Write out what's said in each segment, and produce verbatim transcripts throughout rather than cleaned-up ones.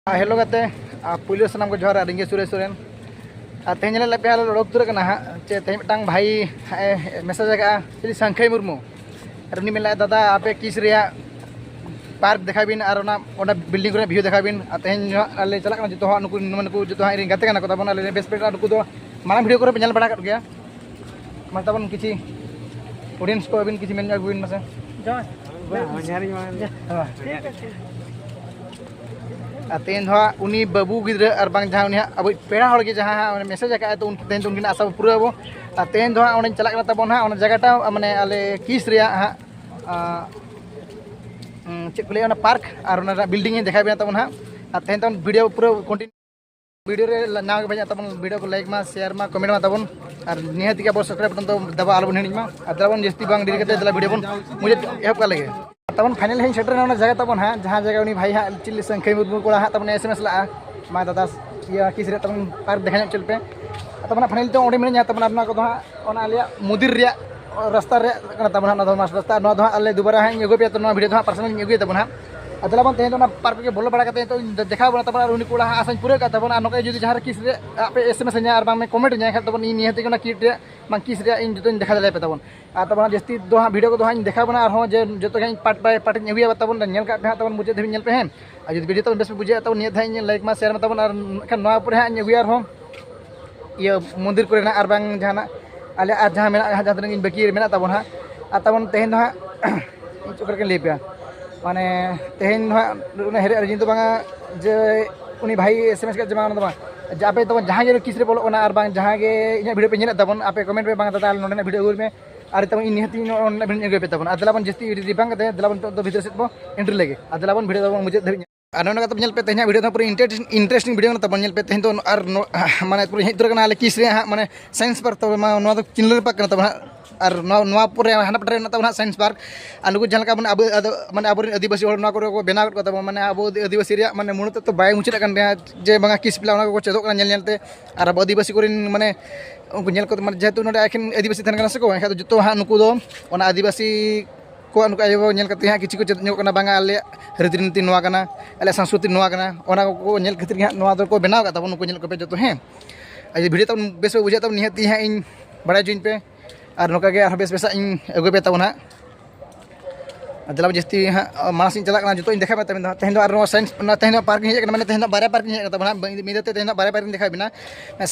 Hello ᱜᱟᱛᱮ, ᱟᱨ ᱯᱩᱭᱞᱩ ᱥᱟᱱᱟᱢ ᱠᱚ ᱡᱚᱦᱟᱨ ᱟᱨ ᱤᱧ ᱜᱮ ᱥᱩᱨᱮᱥ ᱥᱚᱨᱮᱱ᱾ ᱟᱨ ᱛᱮᱦᱮᱧ ᱧᱮᱞᱮᱫ ᱞᱮ ᱯᱮᱭᱟ ᱞᱮ ᱚᱰᱚᱠ ᱩᱛᱟᱹᱨ ᱟᱠᱟᱱᱟ ᱦᱟᱸᱜ, ᱪᱮ ᱛᱮᱦᱮᱧ ᱢᱤᱫᱴᱟᱝ ᱵᱷᱟᱭ ᱦᱟᱸᱜ ᱮ ᱢᱮᱥᱮᱡᱽ ᱟᱠᱟᱫᱼᱟ, ᱪᱤᱞᱤ ᱥᱟᱝᱠᱷᱟᱹᱭ ᱢᱩᱨᱢᱩ᱾ ᱟᱨ ᱩᱱᱤ ᱢᱮᱱ ᱞᱮᱫᱼᱟ, "ᱫᱟᱫᱟ, ᱟᱯᱮ ᱠᱤᱥ ᱨᱮᱭᱟᱜ ᱯᱟᱨᱠ ᱫᱮᱠᱷᱟᱣ ᱵᱤᱱ ᱟᱨ ᱚᱱᱟ, ᱚᱱᱟ ᱵᱤᱞᱰᱤᱝ ᱠᱚᱨᱮ ᱵᱷᱤᱭᱩ ᱫᱮᱠᱷᱟᱣ ᱵᱤᱱ᱾" ᱟᱨ ᱛᱮᱦᱮᱧ ᱦᱟᱸᱜ ᱟᱞᱮ ᱪᱟᱞᱟᱜ ᱠᱟᱱᱟ, ᱡᱚᱛᱚ ᱦᱟᱸᱜ ᱱᱩᱠᱩ, ᱱᱩᱠᱩ ᱡᱚᱛᱚ ᱦᱟᱸᱜ ᱤᱧ ᱨᱮᱱ ᱜᱟᱛᱮ ᱠᱟᱱᱟ ᱠᱚ ᱛᱟᱵᱚᱱ, ᱟᱞᱮ ᱨᱮᱱ ᱵᱮᱥ ᱯᱷᱨᱮᱱᱰ, ᱟᱨ ᱱᱩᱠᱩ ᱫᱚ ᱢᱟᱲᱟᱝ ᱵᱷᱤᱰᱤᱭᱳ ᱠᱚᱨᱮ ᱯᱮ ᱧᱮᱞ ᱵᱟᱲᱟ ᱟᱠᱟᱫ ᱜᱮᱭᱟ᱾ ᱢᱟ ᱛᱟᱵᱚᱱ ᱠᱤᱪᱷᱤ ᱚᱰᱤᱭᱮᱱᱥ ᱠᱚ ᱟᱹᱵᱤᱱ ᱠᱤᱪᱷᱤ ᱢᱮᱱ ᱟᱹᱜᱩ ᱵᱤᱱ ᱢᱟᱥᱮ᱾ ᱡᱚᱦᱟᱨ᱾ ᱦᱮᱸ᱾ ᱟᱨ ᱛᱮᱦᱮᱧ ᱫᱚ ᱦᱟᱸᱜ ᱩᱱᱤ ᱵᱟᱹᱵᱩ ᱜᱤᱫᱽᱨᱟᱹ ᱟᱨ ᱵᱟᱝ ᱡᱟᱦᱟᱸ ᱩᱱᱤ ᱦᱟᱸᱜ ᱟᱵᱚᱭᱤᱡ ᱯᱮᱲᱟ ᱦᱚᱲ ᱜᱮ ᱡᱟᱦᱟᱸ ᱦᱟᱸᱜ ᱢᱮᱥᱮᱡᱽ ᱟᱠᱟᱫᱼᱟᱭ, ᱛᱚ ᱩᱱ, ᱛᱮᱦᱮᱧ ᱫᱚ ᱩᱱᱠᱤᱱᱟᱜ ᱟᱥᱟ ᱵᱚ ᱯᱩᱨᱟᱹᱣ ᱟᱵᱚ᱾ ᱟᱨ ᱛᱮᱦᱮᱧ ᱫᱚ ᱦᱟᱸᱜ ᱚᱸᱰᱮᱧ ᱪᱟᱞᱟᱜ ᱠᱟᱱᱟ ᱛᱟᱵᱚᱱ ᱦᱟᱸᱜ ᱚᱱᱟ ᱡᱟᱭᱜᱟᱴᱟ, ᱢᱟᱱᱮ ᱟᱞᱮ ᱠᱤᱥ ᱨᱮᱭᱟᱜ ᱦᱟᱸᱜ, ᱟᱸ, ᱩᱸ, ᱪᱮᱫ ᱠᱚ ᱞᱟᱹᱭᱟ, ᱚᱱᱟ ᱯᱟᱨᱠ ᱟᱨ ᱚᱱᱟ ᱨᱮᱱᱟᱜ ᱵᱤᱞᱰᱤᱝ ᱤᱧ ᱫᱮᱠᱷᱟᱣ ᱵᱮᱱᱟ ᱛᱟᱵᱚᱱ ᱦᱟᱸᱜ᱾ ᱟᱨ ᱛᱮᱦᱮᱧ ᱛᱟᱵᱚᱱ ᱵᱷᱤᱰᱤᱭᱳ ᱯᱩᱨᱟᱹ ᱠᱚᱱᱴᱤᱱᱤᱭᱩ ᱵᱷᱤᱰᱤᱭᱳ ᱨᱮ ᱱᱟᱣᱟ ᱜᱮ ᱵᱷᱟᱡᱟ ᱛᱟᱵᱚᱱ, ᱵᱷᱤᱰᱤᱭᱳ ᱠᱚ ᱞᱟᱭᱤᱠ ᱢᱟ, ᱥᱮᱭᱟᱨ ᱢᱟ, ᱠᱚᱢᱮᱱᱴ ᱢᱟ ᱛᱟᱵᱚᱱ᱾ ᱟᱨ ᱱᱤᱦᱟᱹᱛ ᱜᱮ ᱟᱵᱚ ᱥᱟᱵᱥᱠᱨᱟᱭᱤᱵ ᱵᱚᱴᱚᱱ ᱫᱚ ᱫᱟᱵᱟᱣ ᱟᱞᱚᱵᱚᱱ ᱦᱤᱲᱤᱧ ᱢᱟ᱾ ᱟᱨ ᱫᱮᱞᱟ ᱵᱚᱱ ᱡᱟᱹᱥᱛᱤ ᱵᱟᱝ ᱰᱮᱨᱤ ᱠᱟᱛᱮ ᱫᱮᱞᱟ ᱵᱷᱤᱰᱤᱭᱳ ᱵᱚᱱ ᱢᱩᱪᱟᱹᱫ ᱮᱦᱚᱵ ᱠᱟᱜ ᱞᱮᱜᱮ᱾ ᱛᱟᱵᱚᱱ ᱯᱷᱟᱭᱱᱟᱞ ᱦᱮᱡ ᱥᱮᱴᱮᱨ ᱮᱱᱟ ᱚᱱᱟ ᱡᱟᱭᱜᱟ ᱛᱟᱵᱚᱱ ᱦᱟᱸᱜ, ᱡᱟᱦᱟᱸ ᱡᱟᱭᱜᱟ ᱩᱱᱤ ᱵᱷᱟᱭ ᱦᱟᱸᱜ ᱪᱤᱞᱤ ᱥᱟᱹᱝᱠᱷᱟᱹᱭ ᱢᱩᱨᱢᱩ ᱠᱚᱲᱟ ᱦᱟᱸᱜ ᱛᱟᱵᱚᱱ ᱮᱥ ᱮᱢ ᱮᱥ ᱞᱟᱜᱼᱟ, "ᱢᱟ ᱫᱟᱫᱟ, ᱤᱭᱟᱹ ᱠᱤᱥ ᱨᱮᱭᱟᱜ ᱛᱟᱵᱚᱱ ᱯᱟᱨᱠ ᱫᱮᱠᱷᱟ ᱧᱚᱜ ᱦᱚᱪᱚ ᱞᱮᱯᱮ᱾" ᱛᱟᱵᱚᱱ ᱦᱟᱸᱜ ᱯᱷᱟᱭᱱᱟᱞ ᱛᱮ ᱚᱸᱰᱮ ᱢᱮᱱᱟᱧᱟ ᱛᱟᱵᱚᱱ, ᱟᱨ ᱱᱚᱣᱟ ᱠᱚᱫᱚ ᱦᱟᱸᱜ ᱚᱱᱟ ᱟᱞᱮᱭᱟᱜ ᱢᱚᱱᱫᱤᱨ ᱨᱮᱭᱟᱜ ᱨᱟᱥᱛᱟ ᱨᱮᱭᱟᱜ ᱠᱟᱱᱟ ᱛᱟᱵᱚᱱ ᱦᱟᱸᱜ ᱱᱚᱣᱟ ᱫᱚ ᱢᱟᱥᱴ ᱨᱟᱥᱛᱟ᱾ ᱱᱚᱣᱟ ᱫᱚ ᱦᱟᱸᱜ ᱟᱞᱮ ᱫᱩᱵᱟᱨᱟ ᱦᱟᱸᱜ ᱤᱧ ᱟᱹᱜᱩ ᱯᱮᱭᱟ, ᱛᱚ ᱱᱚᱣᱟ ᱵᱷᱤᱰᱤᱭᱳ ᱫᱚ ᱦᱟᱸᱜ ᱯᱟᱨᱥᱚᱱᱟᱞ ᱤᱧ ᱟᱹᱜᱩᱭᱟ ᱛᱟᱵᱚᱱ ᱦᱟᱸᱜ᱾ ᱟᱨ ᱫᱮᱞᱟ ᱵᱚᱱ ᱛᱮᱦᱮᱧ ᱫᱚ ᱚᱱᱟ ᱯᱟᱨᱠ ᱨᱮᱜᱮ ᱵᱚᱞᱚ ᱵᱟᱲᱟ ᱠᱟᱛᱮ ᱱᱤᱛᱚᱜ ᱤᱧ ᱫᱮᱠᱷᱟᱣ ᱵᱚᱱᱟ ᱛᱟᱵᱚᱱ, ᱟᱨ ᱩᱱᱤ ᱠᱚᱲᱟ ᱦᱟᱸᱜ ᱟᱥᱟᱧ ᱯᱩᱨᱟᱹᱣ ᱠᱟᱜ ᱛᱟᱵᱚᱱᱟ᱾ ᱟᱨ ᱱᱚᱝᱠᱟ ᱡᱩᱫᱤ ᱡᱟᱦᱟᱸ ᱨᱮ ᱠᱤᱥ ᱨᱮ ᱟᱯᱮ ᱮᱥ ᱮᱢ ᱮᱥ ᱟᱹᱧᱟ ᱟᱨ ᱵᱟᱝ ᱢᱮ ᱠᱚᱢᱮᱱᱴ ᱟᱹᱧᱟ, ᱮᱱᱠᱷᱟᱱ ᱛᱟᱵᱚᱱ ᱤᱧ ᱱᱤᱦᱟᱹᱛ ᱜᱮ ᱚᱱᱟ ᱠᱤᱴ ᱨᱮᱭᱟᱜ ᱵᱟᱝ ᱠᱤᱥ ᱨᱮᱭᱟᱜ ᱤᱧ ᱡᱚᱛᱚᱧ ᱫᱮᱠᱷᱟᱣ ᱫᱟᱲᱮᱭᱟᱯᱮ ᱛᱟᱵᱚᱱ᱾ ᱟᱨ ᱛᱟᱵᱚᱱ ᱡᱟᱹᱥᱛᱤ ᱫᱚ ᱦᱟᱸᱜ ᱵᱷᱤᱰᱤᱭᱳ ᱠᱚᱫᱚ ᱦᱟᱸᱜ ᱤᱧ ᱫᱮᱠᱷᱟᱣ ᱵᱚᱱᱟ ᱟᱨᱦᱚᱸ, ᱡᱮ ᱡᱚᱛᱚ ᱜᱮ ᱦᱟᱸᱜ ᱤᱧ ᱯᱟᱨᱴ ᱵᱟᱭ ᱯᱟᱨᱴ ᱤᱧ ᱟᱹᱜᱩᱭᱟ ᱛᱟᱵᱚᱱ, ᱧᱮᱞ ᱠᱟᱜ ᱯᱮ ᱦᱟᱸᱜ ᱛᱟᱵᱚᱱ ᱢᱩᱪᱟᱹᱫ ᱫᱷᱟᱹᱵᱤᱡ ᱧᱮᱞ ᱯᱮ ᱦᱮᱸ᱾ ᱟᱨ ᱡᱩᱫᱤ ᱵᱷᱤᱰᱤᱭᱳ ᱛᱟᱵᱚᱱ ᱵᱮᱥ ᱯᱮ ᱵᱩᱡᱷᱟᱹᱣᱟ ᱛᱟᱵᱚᱱ, ᱱᱤᱦᱟᱹᱛ ᱦᱟᱸᱜ ᱤᱧ ᱞᱟᱭᱤᱠ ᱢᱟ, ᱥᱮᱭᱟᱨ ᱢᱟ ᱛᱟᱵᱚᱱ, ᱟᱨ ᱮᱱᱠᱷᱟᱱ ᱱᱚᱣᱟ ᱯᱚᱨᱮ ᱦᱟᱸᱜ ᱤᱧ ᱟᱹᱜᱩᱭᱟ ᱟᱨᱦᱚᱸ ᱤᱭᱟᱹ ᱢᱚᱱᱫᱤᱨ ᱠᱚᱨᱮᱱᱟᱜ ᱟᱨ ᱵᱟᱝ ᱡᱟᱦᱟᱱᱟᱜ ᱟᱞᱮ ᱟᱨ ᱡᱟᱦᱟᱸ ᱢᱮᱱᱟᱜᱼᱟ, ᱡᱟᱦᱟᱸ ᱛᱤᱱᱟᱹᱜ ᱤᱧ ᱵᱟᱹᱠᱤ ᱢᱮᱱᱟᱜ ᱛᱟᱵᱚᱱ ᱦᱟᱸᱜ᱾ ᱟᱨ ᱛᱟᱵᱚᱱ ᱛᱮᱦᱮᱧ ᱫᱚ ᱦᱟᱸᱜ ᱪᱮᱫ ᱞᱮᱠᱟᱧ ᱞᱟᱹᱭ ᱟᱯᱮᱭᱟ, ᱢᱟᱱᱮ ᱛᱮᱦᱮᱧ ᱫᱚ ᱦᱟᱸᱜ ᱩᱱᱟᱹᱜ ᱦᱮᱨᱮᱫ ᱨᱮ ᱫᱚ ᱵᱟᱝᱟ ᱡᱮ ᱩᱱᱤ ᱵᱷᱟᱭ ᱮᱥ ᱮᱢ ᱮᱥ ᱠᱟᱜ ᱡᱮ ᱵᱟᱝ, ᱚᱱᱟ ᱫᱚ ᱵᱟᱝ, ᱡᱮ ᱟᱯᱮ ᱛᱟᱵᱚᱱ ᱡᱟᱦᱟᱸᱭ ᱜᱮ ᱠᱤᱥ ᱨᱮ ᱵᱚᱞᱚᱜ ᱠᱟᱱᱟ ᱟᱨ ᱵᱟᱝ ᱡᱟᱦᱟᱸᱭ ᱜᱮ ᱤᱧᱟᱹᱜ ᱵᱷᱤᱰᱤᱭᱳ ᱯᱮ ᱧᱮᱞᱮᱫ ᱛᱟᱵᱚᱱ, ᱟᱯᱮ ᱠᱚᱢᱮᱱᱴ ᱯᱮ, "ᱵᱟᱝ ᱫᱟᱫᱟ, ᱟᱞᱮ ᱱᱚᱸᱰᱮᱱᱟᱜ ᱵᱷᱤᱰᱤᱭᱳ ᱟᱹᱜᱩᱭ ᱢᱮ", ᱟᱨ ᱛᱟᱵᱚᱱ ᱤᱧ ᱱᱤᱦᱟᱹᱛ ᱤᱧ ᱱᱚᱸᱰᱮᱱᱟᱜ ᱵᱷᱤᱰᱤᱭᱳ ᱟᱹᱜᱩᱭ ᱯᱮ ᱛᱟᱵᱚᱱ᱾ ᱟᱨ ᱫᱮᱞᱟ ᱵᱚᱱ ᱡᱟᱹᱥᱛᱤ ᱮᱰᱤᱴ ᱵᱟᱝ ᱠᱟᱛᱮ ᱫᱮᱞᱟ ᱵᱚᱱ ᱱᱤᱛᱚᱜ ᱫᱚ ᱵᱷᱤᱛᱨᱤ ᱥᱮᱫ ᱵᱚᱱ ᱮᱱᱴᱨᱤ ᱞᱮᱜᱮ᱾ ᱟᱨ ᱫᱮᱞᱟ ᱵᱚᱱ ᱵᱷᱤᱰᱤᱭᱳ ᱛᱟᱵᱚᱱ ᱢᱩᱪᱟᱹᱫ ᱫᱷᱟᱹᱵᱤᱡ᱾ ᱟᱨ ᱱᱚᱰᱮ ᱠᱟᱛᱮ ᱧᱮᱞ ᱯᱮ, ᱛᱮᱦᱮᱧᱟᱜ ᱵᱷᱤᱰᱤᱭᱳ ᱫᱚ ᱯᱩᱨᱟᱹ ᱤᱱᱴᱟᱨᱮᱥᱴᱤᱝ, ᱤᱱᱴᱟᱨᱮᱥᱴᱤᱝ ᱵᱷᱤᱰᱤᱭᱳ ᱠᱟᱱᱟ ᱛᱟᱵᱚᱱ᱾ ᱧᱮᱞ ᱯᱮ, ᱛᱮᱦᱮᱧ ᱫᱚ ᱟᱨ ᱱᱚ-, ᱢᱟᱱᱮ ᱯᱩᱨᱟᱹ ᱦᱮᱡ ᱩᱛᱟᱹᱨ ᱠᱟᱱᱟ ᱟᱞᱮ ᱠᱤᱥ ᱨᱮᱭᱟᱜ ᱦᱟᱸᱜ, ᱢᱟᱱᱮ ᱥᱟᱭᱮᱱᱥ ᱯᱟᱨᱠ ᱛᱟᱵᱚᱱ, ᱢᱟ ᱱᱚᱣᱟ ᱫᱚ ᱪᱤᱞᱰᱨᱮᱱ ᱯᱟᱨᱠ ᱠᱟᱱᱟ ᱛᱟᱵᱚᱱ ᱦᱟᱸᱜ᱾ ᱟᱨ ᱱᱚᱣᱟ, ᱱᱚᱣᱟ ᱯᱚᱨᱮ ᱦᱟᱱᱟ ᱯᱟᱴᱟ ᱨᱮ ᱢᱮᱱᱟᱜ ᱛᱟᱵᱚᱱᱟ ᱦᱟᱸᱜ ᱥᱟᱭᱮᱱᱥ ᱯᱟᱨᱠ᱾ ᱟᱨ ᱱᱩᱠᱩ ᱡᱟᱦᱟᱸ ᱞᱮᱠᱟ ᱵᱚᱱ ᱟᱵᱚ, ᱟᱫᱚ, ᱢᱟᱱᱮ ᱟᱵᱚᱨᱮᱱ ᱟᱹᱫᱤᱵᱟᱹᱥᱤ ᱦᱚᱲ ᱱᱚᱣᱟ ᱠᱚᱨᱮ ᱠᱚ ᱵᱮᱱᱟᱣ ᱠᱟᱫ ᱠᱚᱣᱟ ᱛᱟᱵᱚᱱ, ᱢᱟᱱᱮ ᱟᱵᱚ ᱟᱹᱫᱤᱵᱟᱹᱥᱤ ᱨᱮᱭᱟᱜ ᱢᱟᱱᱮ ᱢᱩᱬᱩᱫ ᱛᱮᱫᱚ ᱵᱟᱭ ᱢᱩᱪᱟᱹᱫ ᱟᱠᱟᱱ ᱜᱮᱭᱟ, ᱡᱮ ᱵᱟᱝᱟ ᱠᱤᱥ ᱯᱞᱟ ᱚᱱᱟ ᱠᱚᱠᱚ ᱪᱮᱫᱚᱜ ᱠᱟᱱᱟ ᱧᱮᱞ ᱧᱮᱞ ᱛᱮ᱾ ᱟᱨ ᱟᱵᱚ ᱟᱹᱫᱤᱵᱟᱹᱥᱤ ᱠᱚᱨᱮᱱ ᱢᱟᱱᱮ ᱩᱱᱠᱩ ᱧᱮᱞ ᱠᱚ, ᱢᱟᱱᱮ ᱡᱮᱦᱮᱛᱩ ᱱᱚᱰᱮ ᱮᱠᱷᱮᱱ ᱟᱹᱫᱤᱵᱟᱹᱥᱤ ᱛᱟᱦᱮᱱ ᱠᱟᱱᱟ ᱥᱮ ᱠᱚ, ᱮᱱᱠᱷᱟᱱ ᱫᱚ ᱡᱚᱛᱚ ᱦᱟᱸᱜ ᱱᱩᱠᱩ ᱫᱚ ᱚᱱᱟ ᱟᱹᱫᱤᱵᱟᱹᱥᱤ ᱟᱠᱚᱣᱟᱜ ᱱᱩᱠᱩ ᱟᱭᱳ ᱵᱟᱵᱟ ᱧᱮᱞ ᱠᱟᱛᱮ ᱦᱟᱸᱜ ᱠᱤᱪᱷᱩ ᱠᱚ ᱪᱮᱫ ᱧᱚᱜ ᱠᱟᱱᱟ, ᱵᱟᱝᱟ ᱟᱞᱮᱭᱟᱜ ᱨᱤᱛᱤ ᱱᱤᱛᱤ ᱱᱚᱣᱟ ᱠᱟᱱᱟ, ᱟᱞᱮᱭᱟᱜ ᱥᱚᱝᱥᱠᱨᱤᱛᱤ ᱱᱚᱣᱟ ᱠᱟᱱᱟ, ᱚᱱᱟ ᱠᱚ ᱧᱮᱞ ᱠᱷᱟᱹᱛᱤᱨ ᱜᱮ ᱦᱟᱸᱜ ᱱᱚᱣᱟ ᱫᱚᱠᱚ ᱵᱮᱱᱟᱣ ᱟᱠᱟᱫ ᱛᱟᱵᱚᱱ, ᱱᱩᱠᱩ ᱧᱮᱞ ᱠᱚᱯᱮ ᱡᱚᱛᱚ, ᱦᱮᱸ᱾ ᱟᱨ ᱡᱩᱫᱤ ᱵᱷᱤᱰᱤᱭᱳ ᱛᱟᱵᱚᱱ ᱵᱮᱥ ᱯᱮ ᱵᱩᱡᱷᱟᱹᱣ ᱛᱟᱵᱚᱱ, ᱱᱤᱦᱟᱹᱛ ᱜᱮ ᱦᱟᱸᱜ ᱤᱧ ᱵᱟᱲᱟᱭ ᱦᱚᱪᱚᱧ ᱯᱮ᱾ ᱟᱨ ᱱᱚᱝᱠᱟ ᱜᱮ ᱟᱨᱦᱚᱸ ᱵᱮᱥ ᱵᱮᱥᱟᱜ ᱤᱧ ᱟᱹᱜᱩ ᱯᱮ ᱛᱟᱵᱚᱱ ᱦᱟᱸᱜ᱾ ᱟᱨ ᱫᱮᱞᱟ ᱡᱟᱹᱥᱛᱤ ᱦᱟᱸᱜ ᱢᱟᱲᱟᱝ ᱥᱮᱫ ᱤᱧ ᱪᱟᱞᱟᱜ ᱠᱟᱱᱟ, ᱡᱚᱛᱚᱧ ᱫᱮᱠᱷᱟᱣ ᱯᱮ ᱛᱟᱵᱚᱱ ᱦᱟᱸᱜ᱾ ᱛᱮᱦᱮᱧ ᱫᱚ ᱟᱨ ᱱᱚᱣᱟ ᱥᱟᱭᱮᱱᱥ, ᱚᱱᱟ ᱛᱮᱦᱮᱧ ᱫᱚ ᱯᱟᱨᱠ ᱤᱧ ᱦᱮᱡ ᱟᱠᱟᱱᱟ, ᱢᱟᱱᱮ ᱛᱮᱦᱮᱧ ᱫᱚ ᱵᱟᱨᱭᱟ ᱯᱟᱨᱠ ᱤᱧ ᱦᱮᱡ ᱟᱠᱟᱱᱟ ᱛᱟᱵᱚᱱ ᱦᱟᱸᱜ᱾ ᱢᱤᱫ ᱧᱤᱫᱟᱹ ᱛᱮ ᱛᱮᱦᱮᱧ ᱫᱚ ᱵᱟᱨᱭᱟ ᱯᱟᱨᱠ ᱤᱧ ᱫᱮᱠᱷᱟᱣ ᱵᱮᱱᱟ,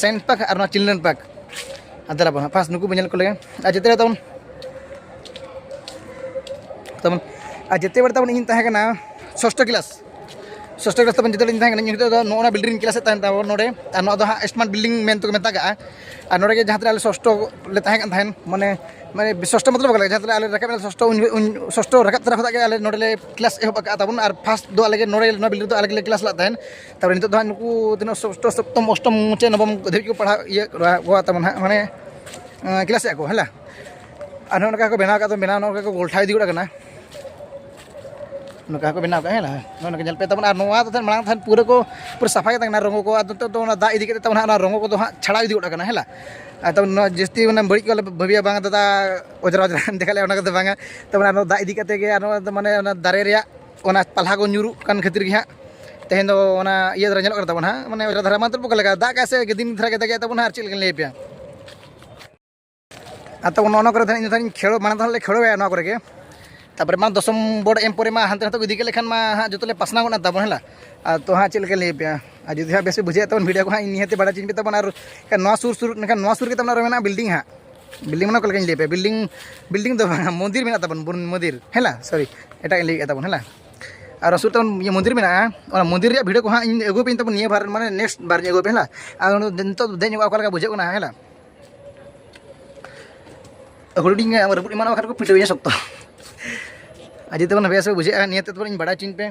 ᱥᱟᱭᱮᱱᱥ ᱯᱟᱨᱠ ᱟᱨ ᱱᱚᱣᱟ ᱪᱤᱞᱰᱨᱮᱱ ᱯᱟᱨᱠ᱾ ᱟᱨ ᱫᱮᱞᱟ ᱵᱚᱱ ᱦᱟᱸᱜ ᱯᱷᱟᱥᱴ ᱱᱩᱠᱩ ᱵᱚᱱ ᱧᱮᱞ ᱠᱚ ᱞᱮᱜᱮ᱾ ᱟᱨ ᱡᱮᱛᱮ ᱨᱮ ᱛᱟᱵᱚᱱ, ᱛᱟᱵᱚᱱ, ᱟᱨ ᱡᱮᱛᱮ ᱵᱮᱲᱟ ᱛᱟᱵᱚᱱ ᱤᱧ ᱛᱟᱦᱮᱸ ᱠᱟᱱᱟ ᱥᱚᱥᱴᱚ ᱠᱞᱟᱥ, ᱥᱚᱥᱴᱚ ᱠᱞᱟᱥ ᱛᱟᱵᱚᱱ ᱡᱮᱛᱮ ᱵᱮᱲᱟ ᱤᱧ ᱛᱟᱦᱮᱸ ᱠᱟᱱᱟ, ᱤᱧ ᱱᱤᱛᱚᱜ ᱫᱚ ᱱᱚᱜᱼᱚ ᱱᱚᱣᱟ ᱵᱤᱞᱰᱤᱝ ᱨᱤᱧ ᱠᱞᱟᱥᱮᱫ ᱛᱟᱦᱮᱱ ᱛᱟᱵᱚᱱ ᱱᱚᱰᱮ᱾ ᱟᱨ ᱱᱚᱣᱟ ᱫᱚ ᱦᱟᱸᱜ ᱥᱢᱟᱨᱴ ᱵᱤᱞᱰᱤᱝ ᱢᱮᱱᱛᱮ ᱠᱚ ᱢᱮᱛᱟᱜᱟᱜᱼᱟ᱾ ᱟᱨ ᱱᱚᱰᱮ ᱜᱮ ᱡᱟᱦᱟᱸ ᱛᱤᱱᱟᱹᱜ ᱟᱞᱮ ᱥᱚᱥᱴᱚ ᱞᱮ ᱛᱟᱦᱮᱸ ᱠᱟᱱ ᱛᱟᱦᱮᱸᱱ, ᱢᱟᱱᱮ, ᱢᱟᱱᱮ ᱥᱚᱥᱴᱚ ᱢᱚᱛᱞᱚᱵ ᱵᱟᱝ ᱞᱟᱜᱟᱜᱼᱟ, ᱡᱟᱦᱟᱸ ᱛᱤᱱᱟᱹᱜ ᱟᱞᱮ ᱨᱟᱠᱟᱵ ᱮᱱᱟ ᱥᱚᱥᱴᱚ, ᱩᱱ, ᱩᱱ ᱥᱚᱥᱴᱚ ᱨᱟᱠᱟᱵ ᱛᱚᱨᱟ ᱠᱷᱚᱱᱟᱜ ᱜᱮ ᱟᱞᱮ ᱱᱚᱰᱮ ᱞᱮ ᱠᱞᱟᱥ ᱮᱦᱚᱵ ᱟᱠᱟᱫᱼᱟ ᱛᱟᱵᱚᱱ᱾ ᱟᱨ ᱯᱷᱟᱥᱴ ᱫᱚ ᱟᱞᱮ ᱜᱮ ᱱᱚᱰᱮ ᱱᱚᱣᱟ ᱵᱤᱞᱰᱤᱝ ᱨᱮᱫᱚ ᱟᱞᱮ ᱜᱮᱞᱮ ᱠᱞᱟᱥ ᱞᱮᱫ ᱛᱟᱦᱮᱸᱱ᱾ ᱛᱟᱨᱯᱚᱨᱮ ᱱᱤᱛᱚᱜ ᱫᱚ ᱦᱟᱸᱜ ᱱᱩᱠᱩ ᱛᱤᱱᱟᱹᱜ ᱥᱚᱥᱴᱚ, ᱥᱚᱯᱛᱚᱢ, ᱚᱥᱴᱚᱢ ᱢᱩᱪᱟᱹᱫ ᱱᱚᱵᱚᱢ ᱫᱷᱟᱹᱵᱤᱡ ᱠᱚ ᱯᱟᱲᱦᱟᱣ ᱤᱭᱟᱹ ᱠᱚᱣᱟ ᱛᱟᱵᱚᱱ ᱦᱟᱸᱜ, ᱢᱟᱱᱮ, ᱠᱞᱟᱥ ᱮᱫᱼᱟ ᱠᱚ, ᱦᱮᱸ᱾ ᱟᱨ ᱱᱚᱜᱼᱚ ᱱᱚᱝᱠᱟ ᱠᱚ ᱵᱮᱱᱟᱣ ᱟᱠᱟᱫ ᱫᱚ, ᱵᱮᱱᱟᱣ ᱱᱚᱜᱼᱚ ᱱᱚᱝᱠᱟ ᱠᱚ ᱜᱚᱞᱴᱷᱟᱣ ᱤᱫᱤ ᱜᱚᱫ ᱟᱠᱟᱱᱟ᱾ ᱱᱚᱝᱠᱟ ᱠᱚ ᱵᱮᱱᱟᱣ ᱠᱟᱜᱼᱟ, ᱦᱮᱸ ᱞᱟ? ᱱᱚᱜᱼᱚ ᱱᱚᱝᱠᱟ ᱧᱮᱞ ᱯᱮ ᱛᱟᱵᱚᱱ᱾ ᱟᱨ ᱱᱚᱣᱟ ᱫᱚ ᱛᱟᱦᱮᱸᱱ ᱢᱟᱲᱟᱝ ᱛᱟᱦᱮᱸᱱ ᱯᱩᱨᱟᱹ ᱠᱚ ᱯᱩᱨᱟᱹ ᱥᱟᱯᱷᱟ ᱜᱮ ᱛᱟᱦᱮᱸ ᱠᱟᱱᱟ ᱨᱚᱸᱜᱚ ᱠᱚ, ᱟᱨ ᱱᱤᱛᱚᱜ ᱫᱚ ᱚᱱᱟ ᱫᱟᱜ ᱤᱫᱤ ᱠᱟᱛᱮ ᱛᱟᱵᱚᱱ ᱦᱟᱸᱜ ᱚᱱᱟ ᱨᱚᱸᱜᱚ ᱠᱚᱫᱚ ᱦᱟᱸᱜ ᱪᱷᱟᱲᱟᱣ ᱤᱫᱤ ᱜᱚᱫ ᱟᱠᱟᱱᱟ, ᱦᱮᱸ ᱞᱟ? ᱟᱨ ᱛᱟᱵᱚᱱ ᱱᱚᱣᱟ ᱡᱟᱹᱥᱛᱤ ᱢᱟᱱᱮ ᱵᱟᱹᱲᱤᱡ ᱠᱚ ᱟᱞᱮ ᱵᱷᱟᱹᱵᱤᱭᱟ, ᱵᱟᱝ ᱫᱟᱫᱟ ᱚᱡᱽᱨᱟ ᱚᱡᱽᱨᱟ ᱫᱮᱠᱷᱟᱣ ᱞᱮ, ᱚᱱᱟ ᱠᱚᱫᱚ ᱵᱟᱝᱟ᱾ ᱛᱟᱵᱚᱱ ᱟᱨ ᱱᱚᱣᱟ ᱫᱟᱜ ᱤᱫᱤ ᱠᱟᱛᱮ ᱜᱮ ᱟᱨ ᱱᱚᱣᱟ ᱫᱚ ᱢᱟᱱᱮ ᱚᱱᱟ ᱫᱟᱨᱮ ᱨᱮᱭᱟᱜ ᱚᱱᱟ ᱯᱟᱞᱦᱟ ᱠᱚ ᱧᱩᱨᱩᱜ ᱠᱟᱱ ᱠᱷᱟᱹᱛᱤᱨ ᱜᱮ ᱦᱟᱸᱜ ᱛᱮᱦᱮᱧ ᱫᱚ ᱚᱱᱟ ᱤᱭᱟᱹ ᱫᱷᱟᱨᱟ ᱧᱮᱞᱚᱜ ᱠᱟᱱᱟ ᱛᱟᱵᱚᱱ ᱦᱟᱸᱜ, ᱢᱟᱱᱮ ᱚᱡᱽᱨᱟ ᱫᱷᱟᱨᱟ ᱢᱟ ᱛᱟᱵᱚᱱ ᱞᱟᱜᱟᱜᱼᱟ, ᱫᱟᱜ ᱠᱟᱜ ᱥᱮ ᱫᱤᱱ ᱫᱷᱟᱨᱟ ᱜᱮ ᱫᱟᱜᱮᱜᱼᱟ ᱛᱟᱵᱚᱱ ᱦᱟᱸᱜ, ᱟᱨ ᱪᱮᱫ ᱞᱮᱠᱟᱧ ᱞᱟᱹᱭ ᱟᱯᱮᱭᱟ᱾ ᱟᱨ ᱛᱟᱵᱚᱱ ᱱᱚᱜᱼᱚ ᱱᱚᱣᱟ ᱠᱚᱨᱮ ᱫᱚ ᱦᱟᱸᱜ ᱤᱧ ᱫᱚ ᱛᱟᱦᱮᱧ ᱠᱷᱮᱞᱳ, ᱢᱟᱲᱟᱝ ᱫᱚ ᱦᱟᱸᱜ ᱞᱮ ᱠᱷᱮᱞᱳᱭᱟ ᱱᱚᱣᱟ ᱠᱚᱨᱮ ᱜᱮ᱾ ᱛᱟᱨᱯᱚᱨᱮ ᱢᱟ ᱫᱚᱥᱚᱢ ᱵᱳᱨᱰ ᱮᱢ ᱯᱚᱨᱮ ᱢᱟ ᱦᱟᱱᱛᱮ ᱱᱟᱛᱮ ᱠᱚ ᱤᱫᱤ ᱠᱮᱫ ᱞᱮᱠᱷᱟᱱ ᱢᱟ ᱦᱟᱸᱜ ᱡᱚᱛᱚ ᱞᱮ ᱯᱟᱥᱱᱟᱣ ᱜᱚᱫ ᱱᱟ ᱛᱟᱵᱚᱱ, ᱦᱮᱸ ᱞᱟ? ᱟᱨ ᱛᱚ ᱦᱟᱸᱜ ᱪᱮᱫ ᱞᱮᱠᱟ ᱞᱟᱹᱭ ᱟᱯᱮᱭᱟ? ᱟᱨ ᱡᱩᱫᱤ ᱦᱟᱸᱜ ᱵᱮᱥ ᱯᱮ ᱵᱩᱡᱷᱟᱹᱣᱮᱫ ᱛᱟᱵᱚᱱ ᱵᱷᱤᱰᱤᱭᱳ ᱠᱚ ᱦᱟᱸᱜ ᱤᱧ ᱱᱤᱦᱟᱹᱛ ᱵᱟᱲᱟᱭ ᱦᱚᱪᱚᱧ ᱯᱮ ᱛᱟᱵᱚᱱ᱾ ᱟᱨ ᱮᱱᱠᱷᱟᱱ ᱱᱚᱣᱟ ᱥᱩᱨ ᱥᱩᱨ, ᱮᱱᱠᱷᱟᱱ ᱱᱚᱣᱟ ᱥᱩᱨ ᱜᱮ ᱛᱟᱵᱚᱱ ᱟᱨᱚ ᱢᱮᱱᱟᱜᱼᱟ ᱵᱤᱞᱰᱤᱝ ᱦᱟᱸᱜ᱾ ᱵᱤᱞᱰᱤᱝ ᱢᱟᱱᱮ ᱚᱠᱟ ᱞᱮᱠᱟᱧ ᱞᱟᱹᱭ ᱟᱯᱮᱭᱟ? ᱵᱤᱞᱰᱤᱝ, ᱵᱤᱞᱰᱤᱝ ᱫᱚ ᱵᱟᱝᱟ, ᱢᱚᱱᱫᱤᱨ ᱢᱮᱱᱟᱜ ᱛᱟᱵᱚᱱ, ᱵᱩᱨ-, ᱢᱚᱱᱫᱤᱨ, ᱦᱮᱸ ᱞᱟ? ᱥᱚᱨᱤ, ᱮᱴᱟᱜ ᱤᱧ ᱞᱟᱹᱭᱮᱫ ᱛᱟᱵᱚᱱ, ᱦᱮᱸ ᱞᱟ? ᱟᱨ ᱥᱩᱨ ᱛᱟᱵᱚᱱ ᱤᱭᱟᱹ ᱢᱚᱱᱫᱤᱨ ᱢᱮᱱᱟᱜᱼᱟ, ᱚᱱᱟ ᱢᱚᱱᱫᱤᱨ ᱨᱮᱭᱟᱜ ᱵᱷᱤᱰᱤᱭᱳ ᱠᱚ ᱦᱟᱸᱜ ᱤᱧ ᱟᱹᱜᱩ ᱟᱯᱮᱭᱟᱹᱧ ᱛᱟᱵᱚᱱ ᱱᱤᱭᱟᱹ ᱵᱟᱨ, ᱢᱟᱱᱮ ᱱᱮᱠᱥᱴ ᱵᱟᱨ ᱤᱧ ᱟᱹᱜᱩ ᱟᱯᱮᱭᱟ, ᱦᱮᱸ ᱞᱟ? ᱟᱨ ᱱᱤᱛᱚᱜ ᱫᱮᱡ ᱧᱚᱜᱚᱜᱼᱟ ᱚᱠᱟ ᱞᱮᱠᱟ ᱵᱩᱡᱷᱟᱹᱜ ᱠᱟᱱᱟ, ᱦᱮᱸ ᱞᱟ? ᱦᱩᱰᱤᱧ ᱜᱮ ᱨᱟᱹᱯᱩᱫ ᱮᱢᱟᱱᱚᱜ ᱠᱷᱟᱱ ᱠᱚ ᱯᱤᱴᱟᱹᱣᱤᱧᱟ ᱥᱚᱠᱛᱚ᱾ ᱟᱨ ᱡᱩᱫᱤ ᱛᱟᱵᱚᱱ ᱵᱮᱥ ᱵᱩᱡᱷᱟᱹᱜᱼᱟ, ᱱᱤᱭᱟᱹ ᱛᱮ ᱛᱟᱵᱚᱱ ᱤᱧ ᱵᱟᱲᱟᱭ ᱦᱚᱪᱚᱧ ᱯᱮ᱾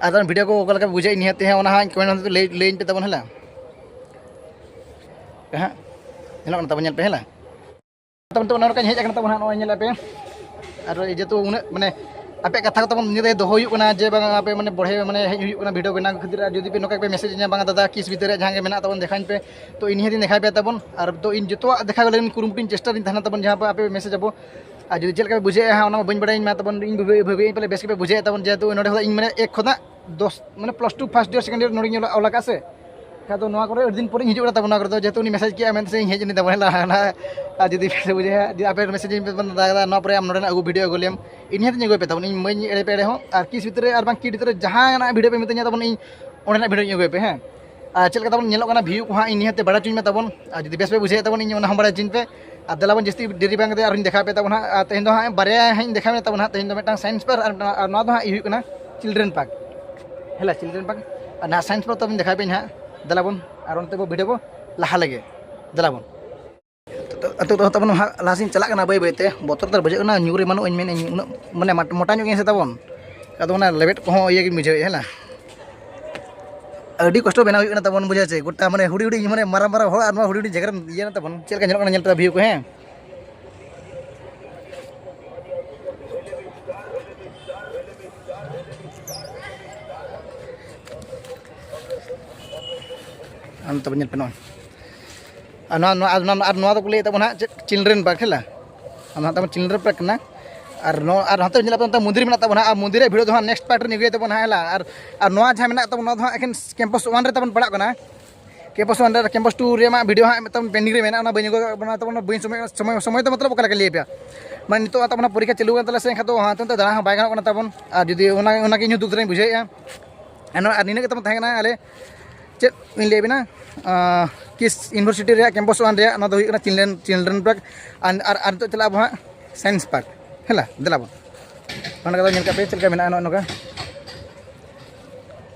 ᱟᱨ ᱛᱟᱵᱚᱱ ᱵᱷᱤᱰᱤᱭᱳ ᱠᱚ ᱚᱠᱟ ᱞᱮᱠᱟ ᱵᱩᱡᱷᱟᱹᱜᱼᱟ, ᱱᱤᱭᱟᱹ ᱛᱮ ᱦᱟᱸᱜ ᱚᱱᱟ ᱦᱟᱸᱜ ᱠᱚᱢᱮᱱᱴ ᱢᱚᱫᱽᱫᱷᱮ ᱛᱮ ᱞᱟᱹᱭ, ᱞᱟᱹᱭᱟᱹᱧ ᱯᱮ ᱛᱟᱵᱚᱱ, ᱦᱮᱸ ᱞᱟ? ᱦᱮᱸ, ᱧᱮᱞᱚᱜ ᱠᱟᱱᱟ ᱛᱟᱵᱚᱱ, ᱧᱮᱞ ᱯᱮ, ᱦᱮᱸ ᱞᱟ? ᱛᱟᱵᱚᱱ ᱛᱚ ᱚᱱᱟ ᱞᱮᱠᱟᱧ ᱦᱮᱡ ᱟᱠᱟᱱᱟ ᱛᱟᱵᱚᱱ ᱦᱟᱸᱜ, ᱱᱚᱜᱼᱚᱭ ᱧᱮᱞ ᱯᱮ᱾ ᱟᱨ ᱡᱮᱦᱮᱛᱩ ᱩᱱᱟᱹᱜ ᱢᱟᱱᱮ ᱟᱯᱮᱭᱟᱜ ᱠᱟᱛᱷᱟ ᱠᱚ ᱛᱟᱵᱚᱱ ᱱᱤᱭᱟᱹ ᱫᱚ ᱫᱚᱦᱚ ᱦᱩᱭᱩᱜ ᱠᱟᱱᱟ ᱡᱮ ᱵᱟᱝ ᱟᱯᱮ ᱢᱟᱱᱮ ᱵᱚᱲᱦᱮ ᱢᱟᱱᱮ ᱦᱮᱡ ᱦᱩᱭᱩᱜ ᱠᱟᱱᱟ ᱵᱷᱤᱰᱤᱭᱳ ᱵᱮᱱᱟᱣ ᱠᱷᱟᱹᱛᱤᱨ᱾ ᱟᱨ ᱡᱩᱫᱤ ᱯᱮ ᱱᱚᱝᱠᱟ ᱯᱮ ᱢᱮᱥᱮᱡᱽ ᱤᱧᱟ, ᱵᱟᱝ ᱫᱟᱫᱟ ᱠᱤᱥ ᱵᱷᱤᱛᱟᱹᱨ ᱨᱮ ᱡᱟᱦᱟᱸ ᱜᱮ ᱢᱮᱱᱟᱜ ᱛᱟᱵᱚᱱ ᱫᱮᱠᱷᱟᱣᱟᱹᱧ ᱯᱮ, ᱛᱚ ᱤᱧ ᱱᱤᱦᱟᱹᱛᱤᱧ ᱫᱮᱠᱷᱟᱣ ᱯᱮᱭᱟ ᱛᱟᱵᱚᱱ᱾ ᱟᱨ ᱛᱚ ᱤᱧ ᱡᱚᱛᱚᱣᱟᱜ ᱫᱮᱠᱷᱟᱣ ᱞᱟᱹᱜᱤᱫ ᱠᱩᱨᱩᱢᱩᱴᱩᱧ ᱪᱮᱥᱴᱟᱭᱟ ᱛᱟᱦᱮᱱᱟ ᱛᱟᱵᱚᱱ, ᱡᱟᱦᱟᱸ ᱯᱮ ᱟᱯᱮ ᱢᱮᱥᱮᱡᱽ ᱟᱵᱚ ᱟᱨ ᱡᱩᱫᱤ ᱪᱮᱫ ᱞᱮᱠᱟ ᱯᱮ ᱵᱩᱡᱷᱟᱹᱣᱮᱫᱼᱟ ᱦᱟᱸᱜ, ᱚᱱᱟ ᱢᱟ ᱵᱟᱹᱧ ᱵᱟᱲᱟᱭᱟ ᱤᱧ ᱢᱟ᱾ ᱛᱟᱵᱚᱱ ᱤᱧ ᱵᱷᱟᱹᱵᱤ ᱵᱷᱟᱹᱵᱤᱭᱟᱹᱧ ᱯᱟᱞᱮ ᱵᱮᱥ ᱜᱮᱯᱮ ᱵᱩᱡᱷᱟᱹᱣᱮᱫ ᱛᱟᱵᱚᱱ, ᱡᱮᱦᱮᱛᱩ ᱱᱚᱰᱮ ᱠᱷᱚᱱᱟᱜ ᱤᱧ ᱢᱟᱱᱮ ᱮᱠ ᱠᱷᱚᱱᱟᱜ ᱫᱚᱥ, ᱢᱟᱱᱮ plus two first year second year ᱱᱚᱰᱮᱧ ᱚᱞ ᱚᱞ ᱟᱠᱟᱫᱼᱟ ᱥᱮ᱾ ᱟᱫᱚ ᱱᱚᱣᱟ ᱠᱚᱨᱮ ᱟᱹᱰᱤ ᱫᱤᱱ ᱯᱚᱨᱮᱧ ᱦᱤᱡᱩᱜ ᱠᱟᱱᱟ ᱛᱟᱵᱚᱱ ᱱᱚᱣᱟ ᱠᱚᱨᱮ ᱫᱚ, ᱡᱮᱦᱮᱛᱩ ᱩᱱᱤ ᱢᱮᱥᱮᱡᱽ ᱠᱮᱫᱼᱟ ᱢᱮᱱᱛᱮ ᱤᱧ ᱦᱮᱡ ᱮᱱᱟᱹᱧ ᱛᱟᱵᱚᱱ ᱦᱮᱸ ᱞᱟᱦᱟ᱾ ᱟᱨ ᱡᱩᱫᱤ ᱯᱮ ᱵᱩᱡᱷᱟᱹᱣᱟ, ᱡᱩᱫᱤ ᱟᱯᱮ ᱢᱮᱥᱮᱡᱽ ᱤᱧ ᱯᱮ ᱢᱮᱱ ᱫᱟᱫᱟ ᱱᱚᱣᱟ ᱯᱚᱨᱮ ᱟᱢ ᱱᱚᱰᱮᱱᱟᱜ ᱟᱹᱜᱩ ᱵᱷᱤᱰᱤᱭᱳ ᱟᱹᱜᱩ ᱞᱮᱢ, ᱤᱧ ᱦᱚᱸᱛᱚᱧ ᱟᱹᱜᱩᱭ ᱯᱮ ᱛᱟᱵᱚᱱ, ᱤᱧ ᱢᱟᱹᱧ ᱮᱲᱮ ᱯᱮ ᱮᱲᱮ ᱦᱚᱸ᱾ ᱟᱨ ᱠᱤᱥ ᱵᱷᱤᱛᱨᱤ ᱟᱨ ᱵᱟᱝ ᱠᱤᱰ ᱵᱷᱤᱛᱨᱤ ᱡᱟᱦᱟᱱᱟᱜ ᱵᱷᱤᱰᱤᱭᱳ ᱯᱮ ᱢᱤᱛᱟᱹᱧᱟ ᱛᱟᱵᱚᱱ, ᱤᱧ ᱚᱸᱰᱮᱱᱟᱜ ᱵᱷᱤᱰᱤᱭᱳᱧ ᱟᱹᱜᱩᱭ ᱯᱮ ᱦᱮᱸ᱾ ᱟᱨ ᱪᱮᱫ ᱞᱮᱠᱟ ᱛᱟᱵᱚᱱ ᱧᱮᱞᱚᱜ ᱠᱟᱱᱟ ᱵᱷᱤᱭᱩ ᱠᱚ ᱦᱟᱸᱜ, ᱤᱧ ᱱᱤᱦᱟᱹᱛ ᱛᱮ ᱵᱟᱲᱟᱭ ᱦᱚᱪᱚᱧ ᱢᱮ ᱛᱟᱵᱚᱱ᱾ ᱟᱨ ᱡᱩᱫᱤ ᱵᱮᱥ ᱯᱮ ᱵᱩᱡᱷᱟᱹᱣᱮᱫ ᱛᱟᱵᱚᱱ, ᱤᱧ ᱚᱱᱟ ᱦᱚᱸ ᱵᱟᱲᱟᱭ ᱦᱚᱪᱚᱧ ᱯᱮ᱾ ᱟᱨ ᱫᱮᱞᱟ ᱵᱚᱱ ᱡᱟᱹᱥᱛᱤ ᱰᱮᱨᱤ ᱵᱟᱝ ᱠᱟᱛᱮ ᱟᱨᱦᱚᱸᱧ ᱫᱮᱠᱷᱟᱣ ᱯᱮ ᱛᱟᱵᱚᱱ ᱦᱟᱸᱜ᱾ ᱟᱨ ᱛᱮᱦᱮᱧ ᱫᱚ ᱦᱟᱸᱜ ᱵᱟᱨᱭᱟ ᱦᱟᱸᱜ ᱤᱧ ᱫᱮᱠᱷᱟᱣ ᱯᱮ ᱛᱟᱵᱚᱱ ᱦᱟᱸᱜ᱾ ᱛᱮᱦᱮᱧ ᱫᱚ ᱢᱤᱫᱴᱟᱝ ᱥᱟᱭᱮᱱᱥ ᱯᱟᱨᱠ ᱟᱨ ᱢᱤᱫᱴᱟᱝ, ᱟᱨ ᱱᱚᱣᱟ ᱫᱚ ᱦᱟᱸᱜ ᱦᱩᱭᱩᱜ ᱠᱟᱱᱟ ᱪᱤᱞᱰᱨᱮᱱ ᱯᱟᱨᱠ᱾ ᱦᱮᱸ ᱞᱟ, ᱪᱤᱞᱰᱨᱮᱱ ᱯᱟᱨᱠ᱾ ᱟᱨ ᱱᱟᱦᱟᱜ ᱥᱟᱭᱮᱱᱥ ᱯᱟᱨᱠ ᱛᱟᱵᱚᱱ ᱫᱮᱠᱷᱟᱣ ᱯᱮ ᱦᱟᱸᱜ᱾ ᱫᱮᱞᱟ ᱵᱚᱱ ᱟᱨ ᱚᱱᱛᱮ ᱵᱚ ᱵᱷᱤᱰᱤᱭᱳ ᱵᱚ ᱞᱟᱦᱟ ᱞᱮᱜᱮ᱾ ᱫᱮᱞᱟ ᱵᱚᱱ᱾ ᱱᱤᱛᱚᱜ ᱫᱚ ᱛᱟᱵᱚᱱ ᱦᱟᱸᱜ ᱞᱟᱦᱟ ᱥᱮᱫ ᱪᱟᱞᱟᱜ ᱠᱟᱱᱟ ᱵᱟᱹᱭ ᱵᱟᱹᱭ ᱛᱮ᱾ ᱵᱚᱛᱚᱨ ᱫᱚ ᱵᱩᱡᱷᱟᱹᱜ ᱠᱟᱱᱟ, ᱧᱩᱨ ᱮᱢᱟᱱᱚᱜ ᱟᱹᱧ ᱢᱮᱱᱮᱫ ᱟᱹᱧ, ᱩᱱᱟᱹᱜ ᱢᱟᱱᱮ ᱢᱟᱴ-, ᱢᱚᱴᱟ ᱧᱚᱜ ᱜᱮᱭᱟ ᱥᱮ ᱛᱟᱵᱚᱱ᱾ ᱟᱫᱚ ᱚᱱᱟ ᱞᱮᱵᱮᱫ ᱠᱚᱦᱚᱸ ᱤᱭᱟᱹ ᱜᱤᱧ ᱵᱩᱡᱷᱟᱹᱣᱮᱫᱼᱟ ᱦᱮᱸ ᱞᱟ᱾ ᱟᱹᱰᱤ ᱠᱚᱥᱴᱚ ᱵᱮᱱᱟᱣ ᱦᱩᱭᱩᱜ ᱠᱟᱱᱟ ᱛᱟᱵᱚᱱ, ᱵᱩᱡᱷᱟᱹᱣ ᱪᱮ᱾ ᱜᱚᱴᱟ ᱢᱟᱱᱮ ᱦᱩᱰᱤᱧ ᱦᱩᱰᱤᱧ ᱢᱟᱱᱮ ᱢᱟᱨᱟᱝ ᱢᱟᱨᱟᱝ ᱦᱚᱲ ᱟᱨ ᱱᱚᱣᱟ ᱦᱩᱰᱤᱧ ᱦᱩᱰᱤᱧ ᱡᱟᱭᱜᱟ ᱨᱮᱢ ᱤᱭᱟᱹ ᱛᱟᱵᱚᱱ᱾ ᱪᱮᱫ ᱞᱮᱠᱟ ᱧᱮᱞᱚᱜ ᱠᱟᱱᱟ ᱧᱮᱞ ᱯᱮ ᱵᱷᱤᱭᱩ ᱠᱚ ᱦᱮᱸ᱾ ᱟᱨ ᱱᱚᱛᱮ ᱵᱚᱱ ᱧᱮᱞ ᱯᱮ ᱱᱚᱜᱼᱚᱭ᱾ ᱟᱨ ᱱᱚᱣᱟ, ᱱᱚᱣᱟ, ᱟᱨ ᱱᱚᱣᱟ, ᱟᱨ ᱱᱚᱣᱟ ᱫᱚᱠᱚ ᱞᱟᱹᱭᱮᱫ ᱛᱟᱵᱚᱱᱟ ᱦᱟᱸᱜ ᱪᱮᱫ, ᱪᱤᱞᱰᱨᱮᱱ ᱯᱟᱨᱠ ᱦᱮᱸ ᱞᱟ᱾ ᱟᱨ ᱱᱚᱣᱟ ᱛᱟᱵᱚᱱ ᱪᱤᱞᱰᱨᱮᱱ ᱯᱟᱨᱠ ᱠᱟᱱᱟ᱾ ᱟᱨ ᱱᱚᱣᱟ, ᱟᱨ ᱦᱟᱱᱛᱮ ᱧᱮᱞᱚᱜ ᱠᱟᱱᱟ ᱢᱚᱱᱫᱤᱨ ᱢᱮᱱᱟᱜ ᱛᱟᱵᱚᱱᱟ ᱦᱟᱸᱜ, ᱟᱨ ᱢᱚᱱᱫᱤᱨ ᱨᱮᱭᱟᱜ ᱵᱷᱤᱰᱤᱭᱳ ᱫᱚ ᱦᱟᱸᱜ ᱱᱮᱠᱥᱴ ᱯᱟᱨᱴ ᱨᱮ ᱟᱹᱜᱩᱭ ᱛᱟᱵᱚᱱᱟ ᱦᱟᱸᱜ ᱦᱮᱸ ᱞᱟ᱾ ᱟᱨ, ᱟᱨ ᱱᱚᱣᱟ ᱡᱟᱦᱟᱸ ᱢᱮᱱᱟᱜ ᱛᱟᱵᱚᱱᱟ ᱱᱚᱣᱟ ᱫᱚ ᱦᱟᱸᱜ ᱮᱠᱮᱱ ᱠᱮᱢᱯᱟᱥ ᱚᱣᱟᱱ ᱨᱮ ᱛᱟᱵᱚᱱ ᱯᱟᱲᱟᱜ ᱠᱟᱱᱟ᱾ ᱠᱮᱢᱯᱟᱥ ᱚᱣᱟᱱ ᱨᱮ, ᱠᱮᱢᱯᱟᱥ ᱴᱩ ᱨᱮᱭᱟᱜ ᱢᱟ ᱵᱷᱤᱰᱤᱭᱳ ᱦᱟᱸᱜ ᱢᱤᱫᱴᱟᱝ ᱯᱮᱱᱰᱤᱝ ᱨᱮ ᱢᱮᱱᱟᱜᱼᱟ, ᱚᱱᱟ ᱵᱟᱹᱧ ᱟᱹᱜᱩ ᱟᱠᱟᱫ ᱵᱚᱱᱟ ᱛᱟᱵᱚᱱ, ᱵᱟᱹᱧ ᱥᱚᱢᱚᱭ, ᱥᱚᱢᱚᱭ, ᱥᱚᱢᱚᱭ ᱫᱚ ᱢᱚᱛᱞᱚᱵ ᱚᱠᱟ ᱞᱮᱠᱟ ᱞᱟᱹᱭ ᱟᱯᱮᱭᱟ? ᱢᱟᱱᱮ ᱱᱤᱛᱚᱜ ᱛᱟᱵᱚᱱ ᱯᱚᱨᱤᱠᱠᱷᱟ ᱪᱟᱹᱞᱩ ᱠᱟᱱ ᱛᱟᱞᱮᱭᱟ ᱥᱮ, ᱮᱱᱠᱷᱟᱱ ᱫᱚ ᱦᱟᱱᱛᱮ ᱱᱟᱛᱮ ᱫᱟᱬᱟ ᱦᱚᱸ ᱵᱟᱭ ᱜᱟᱱᱚᱜ ᱠᱟᱱᱟ ᱛᱟᱵᱚᱱ᱾ ᱟᱨ ᱡᱩᱫᱤ ᱚᱱᱟ, ᱚᱱᱟ ᱜᱮ ᱤᱧ ᱦᱚᱸ ᱫᱩᱠ ᱫᱷᱟᱨᱟᱧ ᱵᱩᱡᱷᱟᱹᱣᱮᱫᱼᱟ᱾ ᱟᱨ ᱱᱚᱣᱟ, ᱟᱨ ᱱᱤᱱᱟᱹᱜ ᱜᱮ ᱛᱟᱵᱚᱱ ᱛᱟᱦᱮᱸ ᱠᱟᱱᱟ ᱟᱞᱮ ᱪᱮᱫ ᱤᱧ ᱞᱟᱹᱭ ᱟᱵᱤᱱᱟ, ᱟᱸ, ᱠᱤᱥ ᱤᱭᱩᱱᱤᱵᱷᱟᱨᱥᱤᱴᱤ ᱨᱮᱭᱟᱜ ᱠᱮᱢᱯᱟᱥ ᱚᱣᱟᱱ ᱨᱮᱭᱟᱜ, ᱱᱚᱣᱟ ᱫᱚ ᱦᱩᱭᱩᱜ ᱠᱟᱱᱟ ᱪᱤᱞᱰᱨᱮᱱ, ᱪᱤᱞᱰᱨᱮᱱ ᱯᱟᱨᱠ᱾ ᱟᱨ, ᱟᱨ, ᱟᱨ ᱱᱤᱛᱚᱜ ᱪᱟᱞᱟᱜ ᱟᱵᱚ ᱦᱟᱸᱜ ᱥᱟᱭᱮᱱᱥ ᱯᱟᱨᱠ᱾ ᱦᱮᱸ ᱞᱟ, ᱫᱮᱞᱟ ᱵᱚᱱ᱾ ᱱᱚᱰᱮ ᱫᱚ ᱧᱮᱞ ᱠᱟᱜ ᱯᱮ ᱪᱮᱫ ᱞᱮᱠᱟ ᱢᱮᱱᱟᱜᱼᱟ ᱱᱚᱜᱼᱚ ᱱᱚᱝᱠᱟ᱾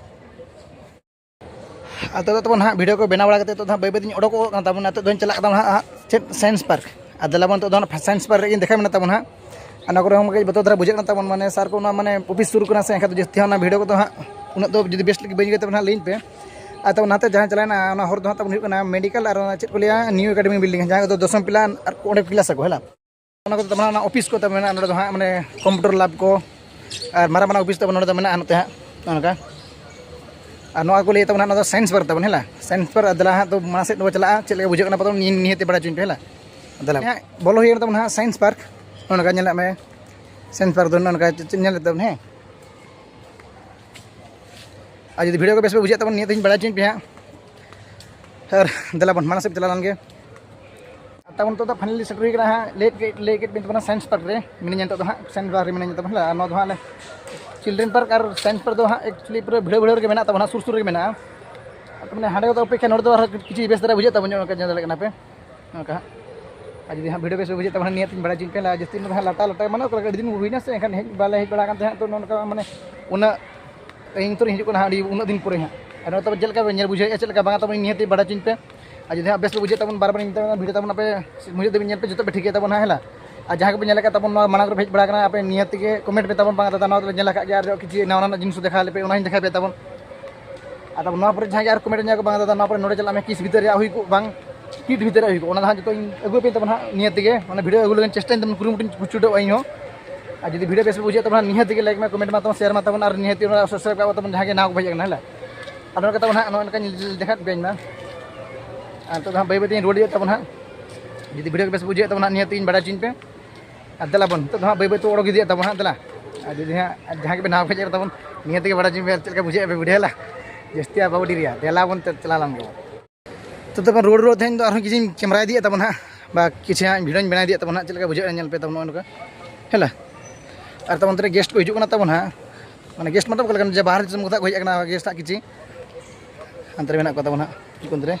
ᱟᱫᱚ ᱛᱟᱵᱚᱱ ᱦᱟᱸᱜ ᱵᱷᱤᱰᱤᱭᱳ ᱠᱚ ᱵᱮᱱᱟᱣ ᱵᱟᱲᱟ ᱠᱟᱛᱮ ᱱᱤᱛᱚᱜ ᱫᱚ ᱦᱟᱸᱜ ᱵᱟᱹᱭ ᱵᱟᱹᱭ ᱛᱮᱧ ᱚᱰᱚᱠᱚᱜ ᱠᱟᱱᱟ ᱛᱟᱵᱚᱱ᱾ ᱱᱤᱛᱚᱜ ᱫᱚᱧ ᱪᱟᱞᱟᱜ ᱠᱟᱱᱟ ᱦᱟᱸᱜ ᱪᱮᱫ, ᱥᱟᱭᱮᱱᱥ ᱯᱟᱨᱠ᱾ ᱟᱨ ᱫᱮᱞᱟ ᱵᱚᱱ ᱱᱤᱛᱚᱜ ᱫᱚ ᱦᱟᱸᱜ ᱥᱟᱭᱮᱱᱥ ᱯᱟᱨᱠ ᱨᱮ ᱤᱧ ᱫᱮᱠᱷᱟᱣ ᱢᱮᱱᱟᱜ ᱛᱟᱵᱚᱱ ᱦᱟᱸᱜ᱾ ᱟᱨ ᱱᱚᱣᱟ ᱠᱚᱨᱮ ᱦᱚᱸ ᱠᱟᱹᱡ ᱵᱚᱛᱚᱨ ᱫᱷᱟᱨᱟ ᱵᱩᱡᱷᱟᱹᱜ ᱠᱟᱱᱟ ᱛᱟᱵᱚᱱ, ᱢᱟᱱᱮ ᱥᱟᱨ ᱠᱚ ᱚᱱᱟ ᱢᱟᱱᱮ ᱚᱯᱷᱤᱥ ᱥᱩᱨ ᱠᱟᱱᱟ ᱥᱮ, ᱮᱱᱠᱷᱟᱱ ᱫᱚ ᱡᱟᱹᱥᱛᱤ ᱦᱚᱸ ᱚᱱᱟ ᱵᱷᱤᱰᱤᱭᱳ ᱠᱚᱫᱚ ᱦᱟᱸᱜ ᱩᱱᱟᱹᱜ ᱫᱚ ᱡᱩᱫᱤ ᱵᱮᱥ ᱞᱮᱠᱟ ᱵᱟᱹᱧ ᱟᱹᱭᱠᱟᱹᱣ ᱛᱟᱵᱚᱱ ᱦᱟᱸᱜ ᱞᱟᱹᱭᱟᱹᱧ ᱯᱮ᱾ ᱟᱨ ᱛᱟᱵᱚᱱ ᱱᱟᱛᱮ ᱡᱟᱦᱟᱸ ᱪᱟᱞᱟᱣᱮᱱᱟ ᱚᱱᱟ ᱦᱚᱨ ᱫᱚ ᱦᱟᱸᱜ ᱛᱟᱵᱚᱱ ᱦᱩᱭᱩᱜ ᱠᱟᱱᱟ ᱢᱮᱰᱤᱠᱮᱞ ᱟᱨ ᱚᱱᱟ ᱪᱮᱫ ᱠᱚ ᱞᱟᱹᱭᱟ ᱱᱤᱭᱩ ᱮᱠᱟᱰᱮᱢᱤ ᱵᱤᱞᱰᱤᱝ, ᱡᱟᱦᱟᱸ ᱠᱚᱫᱚ ᱫᱚᱥᱚᱢ ᱯᱤᱞᱟᱨ ᱟᱨ ᱚᱸᱰᱮ ᱠᱞᱟᱥ ᱟᱠᱚ ᱦᱮᱸ ᱞᱟ᱾ ᱚᱱᱟ ᱠᱚᱫᱚ ᱛᱟᱵᱚᱱ ᱚᱱᱟ ᱚᱯᱷᱤᱥ ᱠᱚ ᱛᱟᱵᱚᱱ ᱢᱮᱱᱟᱜᱼᱟ ᱱᱚᱰᱮ ᱫᱚ ᱦᱟᱸᱜ, ᱢᱟᱱᱮ ᱠᱚᱢᱯᱤᱭᱩᱴᱟᱨ ᱞᱮᱵᱽ ᱠᱚ ᱟᱨ ᱢᱟᱨᱟᱝ ᱢᱟᱨᱟᱝ ᱚᱯᱷᱤᱥ ᱛᱟᱵᱚᱱ ᱱᱚᱰᱮ ᱫᱚ ᱢᱮᱱᱟᱜᱼᱟ ᱱᱚᱛᱮ ᱦᱟᱸᱜ ᱱᱚᱜᱼᱚ ᱱᱚᱝᱠᱟ᱾ ᱟᱨ ᱱᱚᱣᱟ ᱠᱚ ᱞᱟᱹᱭ ᱛᱟᱵᱚᱱᱟ ᱱᱚᱣᱟ ᱫᱚ ᱥᱟᱭᱮᱱᱥ ᱯᱟᱨᱠ ᱛᱟᱵᱚᱱ ᱦᱮᱸ ᱞᱟ᱾ ᱥᱟᱭᱮᱱᱥ ᱯᱟᱨᱠ ᱟᱨ ᱫᱮᱞᱟ ᱦᱟᱸᱜ ᱛᱚ ᱢᱟᱲᱟᱝ ᱥᱮᱫ ᱵᱚᱱ ᱪᱟᱞᱟᱜᱼᱟ, ᱪᱮᱫ ᱞᱮᱠᱟ ᱵᱩᱡᱷᱟᱹᱜ ᱠᱟᱱᱟ ᱯᱟᱛᱟ ᱱᱤᱭᱟᱹ ᱱᱤᱦᱟᱹᱛ ᱵᱟᱲᱟᱭ ᱦᱚᱪᱚᱧ ᱯᱮ ᱦᱮᱸ ᱞᱟ᱾ ᱫᱮᱞᱟ ᱦᱟᱸᱜ ᱵᱚᱞᱚ ᱦᱩᱭᱮᱱ ᱛᱟᱵᱚᱱᱟ ᱦᱟᱸᱜ ᱥᱟᱭᱮᱱᱥ ᱯᱟᱨᱠ᱾ ᱱᱚᱜᱼᱚ ᱱᱚᱝᱠᱟ ᱧᱮᱞᱚᱜ ᱢᱮ, ᱥᱟᱭᱮᱱᱥ ᱯᱟᱨᱠ ᱫᱚ ᱱᱚᱜᱼᱚ ᱱᱚᱝᱠᱟ ᱪᱮᱫ ᱧᱮᱞ ᱛᱟᱵᱚᱱ, ᱦᱮᱸ᱾ ᱟᱨ ᱡᱩᱫᱤ ᱵᱷᱤᱰᱤᱭᱳ ᱠᱚ ᱵᱮᱥ ᱯᱮ ᱵᱩᱡᱷᱟᱹᱣ ᱛᱟᱵᱚᱱ, ᱱᱤᱭᱟᱹ ᱛᱮᱧ ᱵᱟᱲᱟᱭ ᱦᱚᱪᱚᱧ ᱯᱮ ᱦᱟᱸᱜ᱾ ᱟᱨ ᱫᱮᱞᱟ ᱵᱚᱱ ᱢᱟᱲᱟᱝ ᱥᱮᱫ ᱪᱟᱞᱟᱣ ᱞᱮᱱ ᱜᱮ᱾ ᱛᱟᱵᱚᱱ ᱱᱤᱛᱚᱜ ᱫᱚ ᱯᱷᱟᱭᱱᱟᱞᱤ ᱥᱮᱴᱮᱨ ᱦᱩᱭ ᱠᱟᱱᱟ ᱦᱟᱸᱜ, ᱞᱟᱹᱭ ᱠᱮᱫ ᱞᱟᱹᱭ ᱠᱮᱫ ᱵᱮᱱ ᱛᱟᱵᱚᱱᱟ, ᱥᱟᱭᱮᱱᱥ ᱯᱟᱨᱠ ᱨᱮ ᱢᱤᱱᱟᱹᱧᱟ ᱱᱤᱛᱚᱜ ᱫᱚ ᱦᱟᱸᱜ, ᱥᱟᱭᱮᱱᱥ ᱯᱟᱨᱠ ᱨᱮ ᱢᱤᱱᱟᱹᱧᱟ ᱛᱟᱵᱚᱱ ᱦᱟᱸᱜ᱾ ᱟᱨ ᱱᱚᱣᱟ ᱫᱚ ᱦᱟᱸᱜ ᱟᱞᱮ ᱪᱤᱞᱰᱨᱮᱱ ᱯᱟᱨᱠ ᱟᱨ ᱥᱟᱭᱮᱱᱥ ᱯᱟᱨᱠ ᱫᱚ ᱦᱟᱸᱜ ᱮᱠᱪᱩᱭᱮᱞᱤ ᱯᱩᱨᱟᱹ ᱵᱷᱤᱲᱟᱹᱣ ᱵᱷᱤᱲᱟᱹᱣ ᱨᱮᱜᱮ ᱢᱮᱱᱟᱜ ᱛᱟᱵᱚᱱᱟ, ᱥᱩᱨ ᱥᱩᱨ ᱨᱮᱜᱮ ᱢᱮᱱᱟᱜᱼᱟ᱾ ᱟᱫᱚ ᱢᱟᱱᱮ ᱦᱟᱸᱰᱮ ᱫᱚ ᱚᱯᱮᱠᱠᱷᱟ, ᱱᱚᱰᱮ ᱫᱚ ᱟᱨᱦᱚᱸ ᱠᱤᱪᱷᱩ ᱵᱮᱥ ᱫᱷᱟᱨᱟ ᱵᱩᱡᱷᱟᱹᱜ ᱛᱟᱵᱚᱱ ᱧᱚᱜ, ᱚᱱᱠᱟ ᱧᱮᱞ ᱫᱟᱲᱮᱭᱟᱜ ᱠᱟᱱᱟ ᱯᱮ᱾ ᱱᱚᱝᱠᱟ ᱦᱟᱸᱜ᱾ ᱟᱨ ᱡᱩᱫᱤ ᱦᱟᱸᱜ ᱵᱷᱤᱰᱤᱭᱳ ᱵᱮᱥ ᱯᱮ ᱵᱩᱡᱷᱟᱹᱣ ᱛᱟᱵᱚᱱᱟ, ᱱᱤᱭᱟᱹ ᱛᱤᱧ ᱵᱟᱲᱟᱭ ᱦᱚᱪᱚᱧ ᱯᱮ᱾ ᱟᱨ ᱡᱟᱹᱥᱛᱤ ᱱᱚᱰᱮ ᱦᱟᱸᱜ ᱞᱟᱴᱟ ᱞᱟᱴᱟ, ᱢᱟᱱᱮ ᱚᱠᱟ ᱞᱮᱠᱟ ᱟᱹᱰᱤ ᱫᱤᱱ ᱦᱩᱭᱱᱟ ᱥᱮ, ᱮᱱᱠᱷᱟᱱ ᱦᱮᱡ ᱵᱟᱞᱮ ᱦᱮᱡ ᱵᱟᱲᱟ ᱟᱠᱟᱱ ᱛᱟᱦᱮᱸᱫ, ᱛᱚ ᱱᱚᱜᱼᱚ ᱱᱚᱝᱠᱟ ᱢᱟᱱᱮ ᱩᱱᱟᱹᱜ ᱤᱧ ᱛᱚ ᱦᱤᱡᱩᱜ ᱠᱟᱱᱟ ᱦᱟᱸᱜ ᱟᱹᱰᱤ ᱩᱱᱟᱹᱜ ᱫᱤᱱ ᱯᱚᱨᱮ ᱦᱟᱸᱜ᱾ ᱟᱨ ᱱᱚᱣᱟ ᱛᱟᱵᱚᱱ ᱪᱮᱫ ᱞᱮᱠᱟ ᱯᱮ ᱧᱮᱞ ᱵᱩᱡᱷᱟᱹᱣᱮᱫᱼᱟ, ᱪᱮᱫ ᱞᱮᱠᱟ ᱵᱟᱝᱟ ᱛᱟᱵᱚᱱ ᱱᱤᱦᱟᱹᱛ ᱵᱟᱲᱟᱭ ᱦᱚᱪᱚᱧ ᱯᱮ᱾ ᱟᱨ ᱡᱩᱫᱤ ᱦᱟᱸᱜ ᱵᱮᱥ ᱯᱮ ᱵᱩᱡᱷᱟᱹᱣ ᱛᱟᱵᱚᱱ, ᱵᱟᱨ ᱵᱟᱨ ᱤᱧ ᱢᱮᱛᱟᱵᱚᱱᱟ, ᱵᱷᱤᱰᱤᱭᱳ ᱛᱟᱵᱚᱱ ᱟᱯᱮ ᱢᱩᱪᱟᱹᱫ ᱫᱷᱟᱹᱵᱤᱡ ᱧᱮᱞ ᱯᱮ, ᱡᱚᱛᱚ ᱯᱮ ᱴᱷᱤᱠᱟᱹᱭ ᱛᱟᱵᱚᱱᱟ ᱦᱟᱸᱜ, ᱦᱮᱸ ᱞᱟ᱾ ᱟᱨ ᱡᱟᱦᱟᱸ ᱠᱚᱯᱮ ᱧᱮᱞ ᱟᱠᱟᱫ ᱛᱟᱵᱚᱱ ᱱᱚᱣᱟ ᱢᱟᱲᱟᱝ ᱨᱮᱯᱮ ᱦᱮᱡ ᱵᱟᱲᱟ ᱟᱠᱟᱱᱟ, ᱟᱯᱮ ᱱᱤᱦᱟᱹᱛ ᱜᱮ ᱠᱚᱢᱮᱱᱴ ᱯᱮ ᱛᱟᱵᱚᱱ, ᱵᱟᱝ ᱫᱟᱫᱟ ᱱᱚᱣᱟ ᱫᱚᱞᱮ ᱧᱮᱞ ᱟᱠᱟᱫ ᱜᱮᱭᱟ, ᱟᱨ ᱠᱤᱪᱷᱩ ᱱᱟᱣᱟ ᱱᱟᱣᱟ ᱡᱤᱱᱤᱥ ᱫᱮᱠᱷᱟᱣ ᱞᱮᱯᱮ, ᱚᱱᱟ ᱦᱚᱸᱧ ᱫᱮᱠᱷᱟᱣ ᱯᱮ ᱛᱟᱵᱚᱱ᱾ ᱟᱨ ᱛᱟᱵᱚᱱ ᱱᱚᱣᱟ ᱯᱚᱨᱮ ᱡᱟᱦᱟᱸᱭ ᱜᱮ ᱟᱨ ᱠᱚᱢᱮᱱᱴ ᱧᱟᱢ ᱠᱚ, ᱵᱟᱝ ᱫᱟᱫᱟ ᱱᱚᱣᱟ ᱯᱚᱨᱮ ᱱᱚᱰᱮ ᱪᱟᱞᱟᱜ ᱢᱮ, ᱠᱤᱥ ᱵᱷᱤᱛᱟᱹᱨ ᱨᱮᱭᱟᱜ ᱦᱩᱭ ᱠᱚᱜ ᱵᱟᱝ, ᱠᱤᱴ ᱵᱷᱤᱛᱟᱹᱨ ᱨᱮᱭᱟᱜ ᱦᱩᱭ ᱠᱚᱜ, ᱚᱱᱟ ᱫᱚ ᱦᱟᱸᱜ ᱡᱚᱛᱚᱧ ᱟᱹᱜᱩ ᱟᱯᱮ ᱛᱟᱵᱚᱱ ᱦᱟᱸᱜ ᱱᱤᱦᱟᱹᱛ ᱜᱮ, ᱢᱟᱱᱮ ᱵᱷᱤᱰᱤᱭᱳ ᱟᱹᱜᱩ ᱞᱟᱹᱜᱤᱫ ᱪᱮᱥᱴᱟᱧ ᱛᱟᱵᱚᱱ, ᱠᱩᱨᱩᱢᱩᱴᱩᱧ ᱪᱷᱩᱴᱟᱹᱣᱟ ᱤᱧ ᱦᱚᱸ᱾ ᱟᱨ ᱡᱩᱫᱤ ᱵᱷᱤᱰᱤᱭᱳ ᱵᱮᱥ ᱯᱮ ᱵᱩᱡᱷᱟᱹᱣ ᱛᱟᱵᱚᱱᱟ, ᱱᱤᱦᱟᱹᱛ ᱜᱮ ᱞᱟᱭᱤᱠ ᱢᱟ, ᱠᱚᱢᱮᱱᱴ ᱢᱟ ᱛᱟᱵᱚᱱ, ᱥᱮᱭᱟᱨ ᱢᱟ ᱛᱟᱵᱚᱱ, ᱟᱨ ᱱᱤᱦᱟᱹᱛ ᱜᱮ ᱚᱱᱟ ᱥᱟᱵᱥᱠᱨᱟᱭᱤᱵ ᱠᱟᱜ ᱛᱟᱵᱚᱱ ᱡᱟᱦᱟᱸᱭ ᱜᱮ ᱱᱟᱣᱟ ᱠᱚ ᱦᱮᱡ ᱟᱠᱟᱱᱟ, ᱦᱮᱸ ᱞᱟ᱾ ᱟᱨ ᱱᱚᱰᱮ ᱛᱟᱵᱚᱱ ᱦᱟᱸᱜ ᱱᱚᱜᱼᱚᱭ ᱱᱚᱝᱠᱟᱧ ᱫᱮᱠᱷᱟᱣ ᱯᱮᱭᱟᱧ ᱢᱟ᱾ ᱟᱨ ᱱᱤᱛᱚᱜ ᱫᱚ ᱦᱟᱸᱜ ᱵᱟᱹᱭ ᱵᱟᱹᱭ ᱛᱮᱧ ᱨᱩᱣᱟᱹᱲ ᱤᱫᱤᱭᱮᱫ ᱛᱟᱵᱚᱱ ᱦᱟᱸᱜ᱾ ᱡᱩᱫᱤ ᱵᱷᱤᱰᱤᱭᱳ ᱵᱮᱥ ᱵᱩᱡᱷᱟᱹᱣ ᱛᱟᱵᱚᱱᱟ, ᱱᱤᱦᱟᱹᱛ ᱜᱮᱧ ᱵᱟᱲᱟᱭ ᱦᱚᱪᱚᱧ ᱯᱮ᱾ ᱟᱨ ᱫᱮᱞᱟ ᱵᱚᱱ, ᱱᱤᱛᱚᱜ ᱫᱚ ᱦᱟᱸᱜ ᱵᱟᱹᱭ ᱵᱟᱹᱭ ᱛᱮ ᱚᱰᱚᱠ ᱤᱫᱤᱭᱮᱫ ᱛᱟᱵᱚᱱ ᱦᱟᱸᱜ, ᱫᱮᱞᱟ᱾ ᱟᱨ ᱡᱩᱫᱤ ᱦᱟᱸᱜ ᱡᱟᱦᱟᱸᱭ ᱜᱮᱯᱮ ᱱᱟᱣᱟ ᱯᱮ ᱦᱮᱡ ᱟᱠᱟᱱ ᱛᱟᱵᱚᱱ, ᱱᱤᱦᱟᱹᱛ ᱜᱮ ᱵᱟᱲᱟᱭ ᱦᱚᱪᱚᱧ ᱯᱮ, ᱪᱮᱫ ᱞᱮᱠᱟ ᱵᱩᱡᱷᱟᱹᱣᱮᱫᱼᱟ ᱯᱮ ᱵᱷᱤᱰᱤᱭᱳ ᱞᱟ᱾ ᱡᱟᱹᱥᱛᱤ ᱟᱨ ᱵᱟᱵᱚ ᱰᱮᱨᱤᱭᱟ, ᱫᱮᱞᱟ ᱵᱚᱱ ᱪᱟᱞᱟᱣ ᱞᱮᱱ ᱜᱮ᱾ ᱛᱚ ᱛᱟᱨᱯᱚᱨ ᱨᱩᱣᱟᱹᱲ ᱨᱩᱣᱟᱹᱲ ᱛᱮᱦᱮᱧ ᱫᱚ ᱟᱨᱦᱚᱸ ᱠᱤᱪᱷᱩᱧ ᱠᱮᱢᱮᱨᱟ ᱤᱫᱤᱭᱮᱫ ᱛᱟᱵᱚᱱ ᱦᱟᱸᱜ, ᱵᱟ ᱠᱤᱪᱷᱩ ᱦᱟᱸᱜ ᱵᱷᱤᱰᱤᱭᱳᱧ ᱵᱮᱱᱟᱣ ᱤᱫᱤᱭᱮᱫ ᱛᱟᱵᱚᱱ ᱦᱟᱸᱜ, ᱪᱮᱫ ᱞᱮᱠᱟ ᱵᱩᱡᱷᱟᱹᱜᱼᱟ ᱧᱮᱞ ᱯᱮ ᱛᱟᱵᱚᱱ ᱱᱚᱜᱼᱚ ᱱᱚᱝᱠᱟ᱾ ᱦᱮᱸ ᱞᱟ᱾ ᱟᱨ ᱛᱟᱵᱚᱱ ᱚᱱᱛᱮ ᱨᱮ ᱜᱮᱥᱴ ᱠᱚ ᱦᱤᱡᱩᱜ ᱠᱟᱱᱟ ᱛᱟᱵᱚᱱ ᱦᱟᱸᱜ, ᱢᱟᱱᱮ ᱜᱮᱥᱴ ᱢᱚᱛᱞᱚᱵ ᱚᱠᱟ ᱞᱮᱠᱟᱱ ᱡᱮ ᱵᱟᱦᱨᱮ ᱫᱤᱥᱚᱢ ᱠᱷᱚᱱᱟᱜ ᱠᱚ ᱦᱮᱡ ᱟᱠᱟᱱᱟ ᱜᱮᱥᱴ ᱦᱟᱸᱜ ᱠᱤᱪᱷᱩ᱾ ᱦᱟᱱᱛᱮ ᱨᱮ ᱢᱮᱱᱟᱜ ᱠᱚᱣᱟ ᱛᱟᱵᱚᱱ ᱦᱟᱸᱜ, ᱪᱮᱫ ᱠᱚ ᱚᱱᱛᱮ ᱨᱮ᱾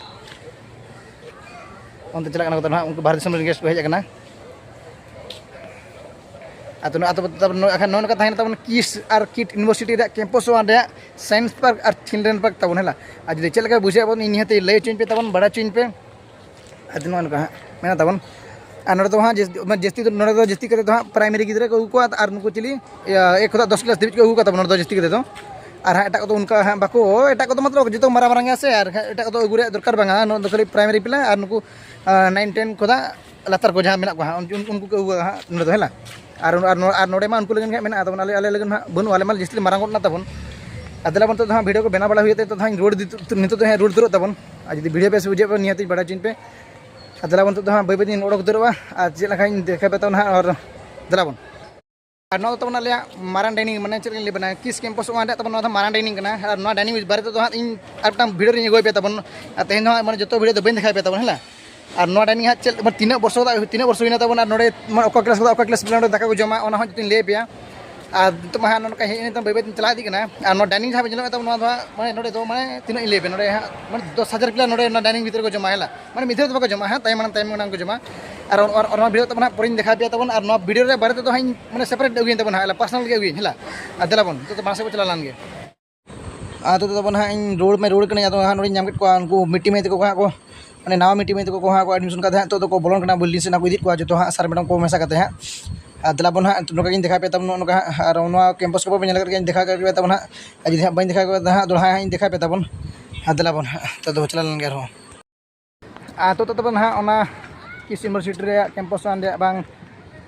ᱚᱱᱛᱮ ᱪᱟᱞᱟᱜ ᱠᱟᱱᱟ ᱠᱚ ᱛᱟᱵᱚᱱ ᱦᱟᱸᱜ, ᱩᱱᱠᱩ ᱵᱟᱦᱨᱮ ᱫᱤᱥᱚᱢ ᱨᱮᱱ ᱜᱮᱥᱴ ᱠᱚ ᱦᱮᱡ ᱟᱠᱟᱱᱟ᱾ ᱟᱫᱚ ᱱᱚᱣᱟ ᱛᱟᱵᱚᱱ, ᱛᱟᱵᱚᱱ ᱱᱚᱣᱟ ᱠᱷᱟᱱ ᱱᱚᱜᱼᱚ ᱱᱚᱝᱠᱟ ᱛᱟᱦᱮᱸᱱᱟ ᱛᱟᱵᱚᱱ ᱠᱤᱥ ᱟᱨ ᱠᱤᱴ ᱤᱭᱩᱱᱤᱵᱷᱟᱨᱥᱤᱴᱤ ᱨᱮᱭᱟᱜ ᱠᱮᱢᱯᱟᱥ ᱚᱣᱟᱱ ᱨᱮᱭᱟᱜ ᱥᱟᱭᱮᱱᱥ ᱯᱟᱨᱠ ᱟᱨ ᱪᱤᱞᱰᱨᱮᱱ ᱯᱟᱨᱠ ᱛᱟᱵᱚᱱ, ᱦᱮᱸ ᱞᱟ᱾ ᱟᱨ ᱡᱩᱫᱤ ᱪᱮᱫ ᱞᱮᱠᱟ ᱵᱩᱡᱷᱟᱹᱣ ᱟᱵᱚᱱ, ᱤᱧ ᱱᱤᱦᱟᱹᱛ ᱞᱟᱹᱭ ᱦᱚᱪᱚᱧ ᱯᱮ ᱛᱟᱵᱚᱱ, ᱵᱟᱲᱟᱭ ᱦᱚᱪᱚᱧ ᱯᱮ᱾ ᱟᱫᱚ ᱱᱚᱜᱼᱚ ᱱᱚᱝᱠᱟ ᱦᱟᱸᱜ ᱢᱮᱱᱟᱜ ᱛᱟᱵᱚᱱ᱾ ᱟᱨ ᱱᱚᱰᱮ ᱫᱚ ᱦᱟᱸᱜ ᱡᱟᱹᱥ-, ᱢᱟᱱᱮ ᱡᱟᱹᱥᱛᱤ ᱫᱚ, ᱱᱚᱰᱮ ᱫᱚ ᱡᱟᱹᱥᱛᱤ ᱠᱟᱛᱮ ᱫᱚ ᱦᱟᱸᱜ ᱯᱨᱟᱭᱢᱟᱨᱤ ᱜᱤᱫᱽᱨᱟᱹ ᱠᱚ ᱟᱹᱜᱩ ᱠᱚᱣᱟ, ᱟᱨ ᱱᱩᱠᱩ ᱪᱤᱞᱤ, ᱤᱭᱟᱹ, ᱮᱠ ᱠᱷᱚᱱᱟᱜ ᱫᱚᱥ ᱠᱞᱟᱥ ᱫᱷᱟᱹᱵᱤᱡ ᱠᱚ ᱟᱹᱜᱩ ᱠᱚᱣᱟ ᱛᱟᱵᱚᱱ ᱱᱚᱰᱮ ᱫᱚ ᱡᱟᱹᱥᱛᱤ ᱠᱟᱛᱮ ᱫᱚ᱾ ᱟᱨ ᱦᱟᱸᱜ ᱮᱴᱟᱜ ᱠᱚᱫᱚ ᱚᱱᱠᱟ ᱦᱟᱸᱜ ᱵᱟᱠᱚ, ᱮᱴᱟᱜ ᱠᱚᱫᱚ ᱢᱚᱛᱞᱚᱵ ᱡᱚᱛᱚ ᱢᱟᱨᱟᱝ ᱢᱟᱨᱟᱝ ᱜᱮᱭᱟ ᱥᱮ, ᱟᱨ ᱦᱟᱸᱜ ᱮᱴᱟᱜ ᱠᱚᱫᱚ ᱟᱹᱜᱩ ᱨᱮᱭᱟᱜ ᱫᱚᱨᱠᱟᱨ ᱵᱟᱝᱟ, ᱱᱚᱣᱟ ᱫᱚ ᱠᱷᱟᱹᱞᱤ ᱯᱨᱟᱭᱢᱟᱨᱤ ᱯᱞᱮ ᱟᱨ ᱱᱩᱠᱩ, ᱟᱸ, ᱱᱟᱭᱤᱱ ᱴᱮᱱ ᱠᱷᱚᱱᱟᱜ ᱞᱟᱛᱟᱨ ᱠᱚ ᱡᱟᱦᱟᱸ ᱢᱮᱱᱟᱜ ᱠᱚᱣᱟ ᱦᱟᱸᱜ, ᱩᱱ-, ᱩᱱᱠᱩ ᱠᱚ ᱟᱹᱜᱩ ᱠᱚᱣᱟ ᱦᱟᱸᱜ ᱱᱚᱰᱮ ᱫᱚ, ᱦᱮᱸ ᱞᱟ᱾ ᱟᱨ, ᱟᱨ ᱱᱚ-, ᱟᱨ ᱱᱚᱰᱮ ᱢᱟ ᱩᱱᱠᱩ ᱞᱟᱹᱜᱤᱫ ᱜᱮ ᱦᱟᱸᱜ ᱢᱮᱱᱟᱜᱼᱟ ᱛᱟᱵᱚᱱ, ᱟᱞᱮ, ᱟᱞᱮ ᱞᱟᱹᱜᱤᱫ ᱦᱟᱸᱜ ᱵᱟᱹᱱᱩᱜᱼᱟ, ᱟᱞᱮ ᱢᱟ ᱡᱟᱹᱥᱛᱤ ᱞᱮ ᱢᱟᱨᱟᱝ ᱜᱚᱫ ᱮᱱᱟ ᱛᱟᱵᱚᱱ᱾ ᱟᱨ ᱫᱮᱞᱟ ᱵᱚᱱ, ᱱᱤᱛᱚᱜ ᱫᱚ ᱦᱟᱸᱜ ᱵᱷᱤᱰᱤᱭᱳ ᱠᱚ ᱵᱮᱱᱟᱣ ᱵᱟᱲᱟ ᱦᱩᱭᱩᱜ ᱛᱮ, ᱱᱤᱛᱚᱜ ᱫᱚ ᱦᱟᱸᱜ ᱤᱧ ᱨᱩᱣᱟᱹᱲ ᱤᱫᱤ, ᱱᱤᱛᱚᱜ ᱫᱚ ᱦᱟᱸᱜ ᱨᱩᱣᱟᱹᱲ ᱩᱛᱟᱹᱨᱚᱜ ᱛᱟᱵᱚᱱ᱾ ᱟᱨ ᱡᱩᱫᱤ ᱵᱷᱤᱰᱤᱭᱳ ᱵᱮᱥ ᱵᱩᱡᱷᱟᱹᱜ ᱯᱮ, ᱱᱤᱦᱟᱹᱛ ᱤᱧ ᱵᱟᱲᱟᱭ ᱦᱚᱪᱚᱧ ᱯᱮ᱾ ᱟᱨ ᱫᱮᱞᱟ ᱵᱚᱱ, ᱱᱤᱛᱚᱜ ᱫᱚ ᱦᱟᱸᱜ ᱵᱟᱹᱭ ᱵᱟᱹᱭ ᱛᱮᱧ ᱚᱰᱚᱠ ᱩᱛᱟᱹᱨᱚᱜᱼᱟ᱾ ᱟᱨ ᱪᱮᱫ ᱞᱮᱠᱟᱧ ᱫᱮᱠᱷᱟᱣ ᱯᱮ ᱛᱟᱵᱚᱱᱟ ᱦᱟᱸᱜ, ᱟᱨ ᱫᱮᱞᱟ ᱵᱚᱱ᱾ ᱟᱨ ᱱᱚᱣᱟ ᱫᱚ ᱛᱟᱵᱚᱱ ᱟᱞᱮᱭᱟᱜ ᱢᱟᱨᱟᱝ ᱰᱟᱭᱱᱤᱝ, ᱢᱟᱱᱮ ᱪᱮᱫ ᱞᱮᱠᱟᱧ ᱞᱟᱹᱭ ᱟᱵᱮᱱᱟ, ᱠᱤᱥ ᱠᱮᱢᱯᱟᱥ ᱚᱣᱟᱱ ᱨᱮᱭᱟᱜ ᱛᱟᱵᱚᱱ ᱱᱚᱣᱟ ᱫᱚ ᱢᱟᱨᱟᱝ ᱰᱟᱭᱱᱤᱝ ᱠᱟᱱᱟ᱾ ᱟᱨ ᱱᱚᱣᱟ ᱰᱟᱭᱱᱤᱝ ᱵᱟᱨᱮ ᱛᱮᱫᱚ ᱦᱟᱸᱜ ᱤᱧ ᱟᱨ ᱢᱤᱫᱴᱟᱝ ᱵᱷᱤᱰᱤᱭᱳ ᱨᱤᱧ ᱟᱹᱜᱩᱭ ᱯᱮᱭᱟ ᱛᱟᱵᱚᱱ᱾ ᱟᱨ ᱛᱮᱦᱮᱧ ᱫᱚ ᱦᱟᱸᱜ ᱢᱟᱱᱮ ᱡᱚᱛᱚ ᱵᱷᱤᱰᱤᱭᱳ ᱫᱚ ᱵᱟᱹᱧ ᱫᱮᱠᱷᱟᱣ ᱯᱮᱭᱟ ᱛᱟᱵᱚᱱ, ᱦᱮᱸ᱾ ᱟᱨ ᱱᱚᱣᱟ ᱰᱟᱭᱱᱤᱝ ᱦᱟᱸᱜ ᱪᱮᱫ, ᱢᱟᱱᱮ ᱛᱤᱱᱟᱹᱜ ᱵᱚᱨᱥᱚ ᱫᱚ, ᱛᱤᱱᱟᱹᱜ ᱵᱚᱨᱥᱚ ᱦᱩᱭᱱᱟ ᱛᱟᱵᱚᱱ, ᱟᱨ ᱱᱚᱰᱮ ᱢᱟᱱᱮ ᱚᱠᱟ ᱠᱞᱟᱥ ᱠᱷᱚᱱ ᱚᱠᱟ ᱠᱞᱟᱥ ᱱᱚᱰᱮ ᱫᱟᱠᱟ ᱠᱚ ᱡᱚᱢᱟ, ᱚᱱᱟ ᱦᱚᱸ ᱡᱚᱛᱚᱧ ᱞᱟᱹᱭ ᱟᱯᱮᱭᱟ᱾ ᱟᱨ ᱱᱤᱛᱚᱜ ᱢᱟ ᱦᱟᱸᱜ ᱱᱚᱝᱠᱟ ᱦᱮᱡ ᱮᱱ ᱛᱟᱵᱚᱱ, ᱵᱟᱹᱭ ᱵᱟᱹᱭ ᱛᱮᱧ ᱪᱟᱞᱟᱣ ᱤᱫᱤᱜ ᱠᱟᱱᱟ᱾ ᱟᱨ ᱱᱚᱣᱟ ᱰᱟᱭᱱᱤᱝ ᱡᱟᱦᱟᱸ ᱵᱚᱱ ᱧᱮᱞᱮᱫ ᱛᱟᱵᱚᱱ, ᱱᱚᱣᱟ ᱫᱚ ᱦᱟᱸᱜ ᱢᱟᱱᱮ ᱱᱚᱰᱮ ᱫᱚ ᱢᱟᱱᱮ ᱛᱤᱱᱟᱹᱜ ᱤᱧ ᱞᱟᱹᱭ ᱟᱯᱮᱭᱟ, ᱱᱚᱰᱮ ᱦᱟᱸᱜ ᱢᱟᱱᱮ ᱫᱚᱥ ᱦᱟᱡᱟᱨ ᱯᱞᱟᱥ ᱱᱚᱰᱮ ᱚᱱᱟ ᱰᱟᱭᱱᱤᱝ ᱵᱷᱤᱛᱨᱤ ᱨᱮᱠᱚ ᱡᱚᱢᱟ, ᱦᱮᱸ᱾ ᱢᱟᱱᱮ ᱢᱤᱫ ᱫᱷᱟᱣ ᱫᱚ ᱵᱟᱠᱚ ᱡᱚᱢᱟ, ᱦᱮᱸ, ᱛᱟᱭᱚᱢ ᱢᱟᱲᱟᱝ ᱛᱟᱭᱚᱢ ᱢᱟᱲᱟᱝ ᱠᱚ ᱡᱚᱢᱟ᱾ ᱟᱨ ᱚᱱ-, ᱚᱱ-, ᱚᱱᱟ ᱵᱷᱤᱰᱤᱭᱳ ᱛᱟᱵᱚᱱ ᱦᱟᱸᱜ ᱯᱚᱨᱮᱧ ᱫᱮᱠᱷᱟᱣ ᱯᱮᱭᱟ ᱛᱟᱵᱚᱱ᱾ ᱟᱨ ᱱᱚᱣᱟ ᱵᱷᱤᱰᱤᱭᱳ ᱨᱮ ᱵᱟᱨᱮ ᱛᱮᱫᱚ ᱦᱟᱸᱜ ᱤᱧ ᱢᱟᱱᱮ ᱥᱮᱯᱟᱨᱮᱴ ᱟᱹᱜᱩᱭᱟᱹᱧ ᱛᱟᱵᱚᱱ ᱦᱟᱸᱜ, ᱯᱟᱨᱥᱚᱱᱟᱞ ᱜᱮ ᱟᱹᱜᱩᱭᱟᱹᱧ, ᱦᱮᱸ᱾ ᱟᱨ ᱫᱮᱞᱟ ᱵᱚᱱ, ᱱᱤᱛᱚᱜ ᱫᱚ ᱢᱟᱲᱟᱝ ᱥᱮᱫ ᱵᱚᱱ ᱪᱟᱞᱟᱣ ᱞᱮᱱ ᱜᱮ᱾ ᱟᱨ ᱱᱤᱛᱚᱜ ᱫᱚ ᱛᱟᱵᱚᱱ ᱦᱟᱸᱜ ᱤᱧ ᱨᱳᱰ ᱢᱮ ᱨᱳᱰ ᱠᱟᱹᱱᱟᱹᱧ, ᱟᱫᱚ ᱦᱟᱸᱜ ᱱᱚᱰᱮᱧ ᱧᱟᱢ ᱠᱮᱫ ᱠᱚᱣᱟ ᱩᱱᱠᱩ ᱢᱤᱴᱤ ᱢᱟᱹᱭ ᱛᱟᱠᱚ ᱠᱚ ᱦᱟᱸᱜ ᱠᱚ, ᱢᱟᱱᱮ ᱱᱟᱣᱟ ᱢᱤᱴᱤ ᱢᱟᱹᱭ ᱛᱟᱠᱚ ᱠᱚ ᱦᱟᱸᱜ ᱠᱚ ᱮᱰᱢᱤᱥᱚᱱ ᱠᱟᱛᱮ ᱦᱟᱸᱜ ᱱᱤᱛᱚᱜ ᱫᱚᱠᱚ ᱵᱚᱞᱚᱱ ᱠᱟᱱᱟ ᱵᱤᱞᱰᱤᱝ ᱥᱮᱫ, ᱦᱟᱸᱜ ᱠᱚ ᱤᱫᱤᱭᱮᱫ ᱠᱚᱣᱟ ᱡᱚᱛᱚ ᱦᱟᱸᱜ ᱥᱟᱨ ᱢᱮᱰᱟᱢ ᱠᱚ ᱢᱮᱥᱟ ᱠᱟᱛᱮ ᱦᱟᱸᱜ᱾ ᱟᱨ ᱫᱮᱞᱟ ᱵᱚᱱ ᱦᱟᱸᱜ ᱱᱚᱝᱠᱟ ᱜᱤᱧ ᱫᱮᱠᱷᱟᱣ ᱯᱮᱭᱟ ᱛᱟᱵᱚᱱ, ᱱᱚᱜᱼᱚ ᱱᱚᱝᱠᱟ ᱦᱟᱸᱜ, ᱟᱨ ᱱᱚᱣᱟ ᱠᱮᱢᱯᱟᱥ ᱠᱚ ᱵᱟᱯᱮ ᱧᱮᱞ ᱟᱠᱟᱫ ᱜᱮᱭᱟ, ᱫᱮᱠᱷᱟᱣ ᱯᱮᱭᱟ ᱛᱟᱵᱚᱱ ᱦᱟᱸᱜ᱾ ᱟᱨ ᱡᱩᱫᱤ ᱦᱟᱸᱜ ᱵᱟᱹᱧ ᱫᱮᱠᱷᱟᱣ ᱠᱮᱫᱟ ᱦᱟᱸᱜ, ᱫᱚᱦᱲᱟ ᱦᱟᱸᱜ ᱤᱧ ᱫᱮᱠᱷᱟᱣ ᱯᱮᱭᱟ ᱛᱟᱵᱚᱱ᱾ ᱟᱨ ᱫᱮᱞᱟ ᱵᱚᱱ ᱦᱟᱸᱜ, ᱱᱤᱛᱚᱜ ᱫᱚ ᱪᱟᱞᱟᱣ ᱞᱮᱱ ᱜᱮ ᱟᱨᱦᱚᱸ᱾ ᱟᱨ ᱱᱤᱛᱚᱜ ᱫᱚ ᱛᱟᱵᱚᱱ ᱦᱟᱸᱜ ᱚᱱᱟ ᱠᱤᱥ ᱤᱭᱩᱱᱤᱵᱷᱟᱨᱥᱤᱴᱤ ᱨᱮᱭᱟᱜ ᱠᱮᱢᱯᱟᱥ ᱨᱮᱭᱟᱜ ᱵᱟᱝ,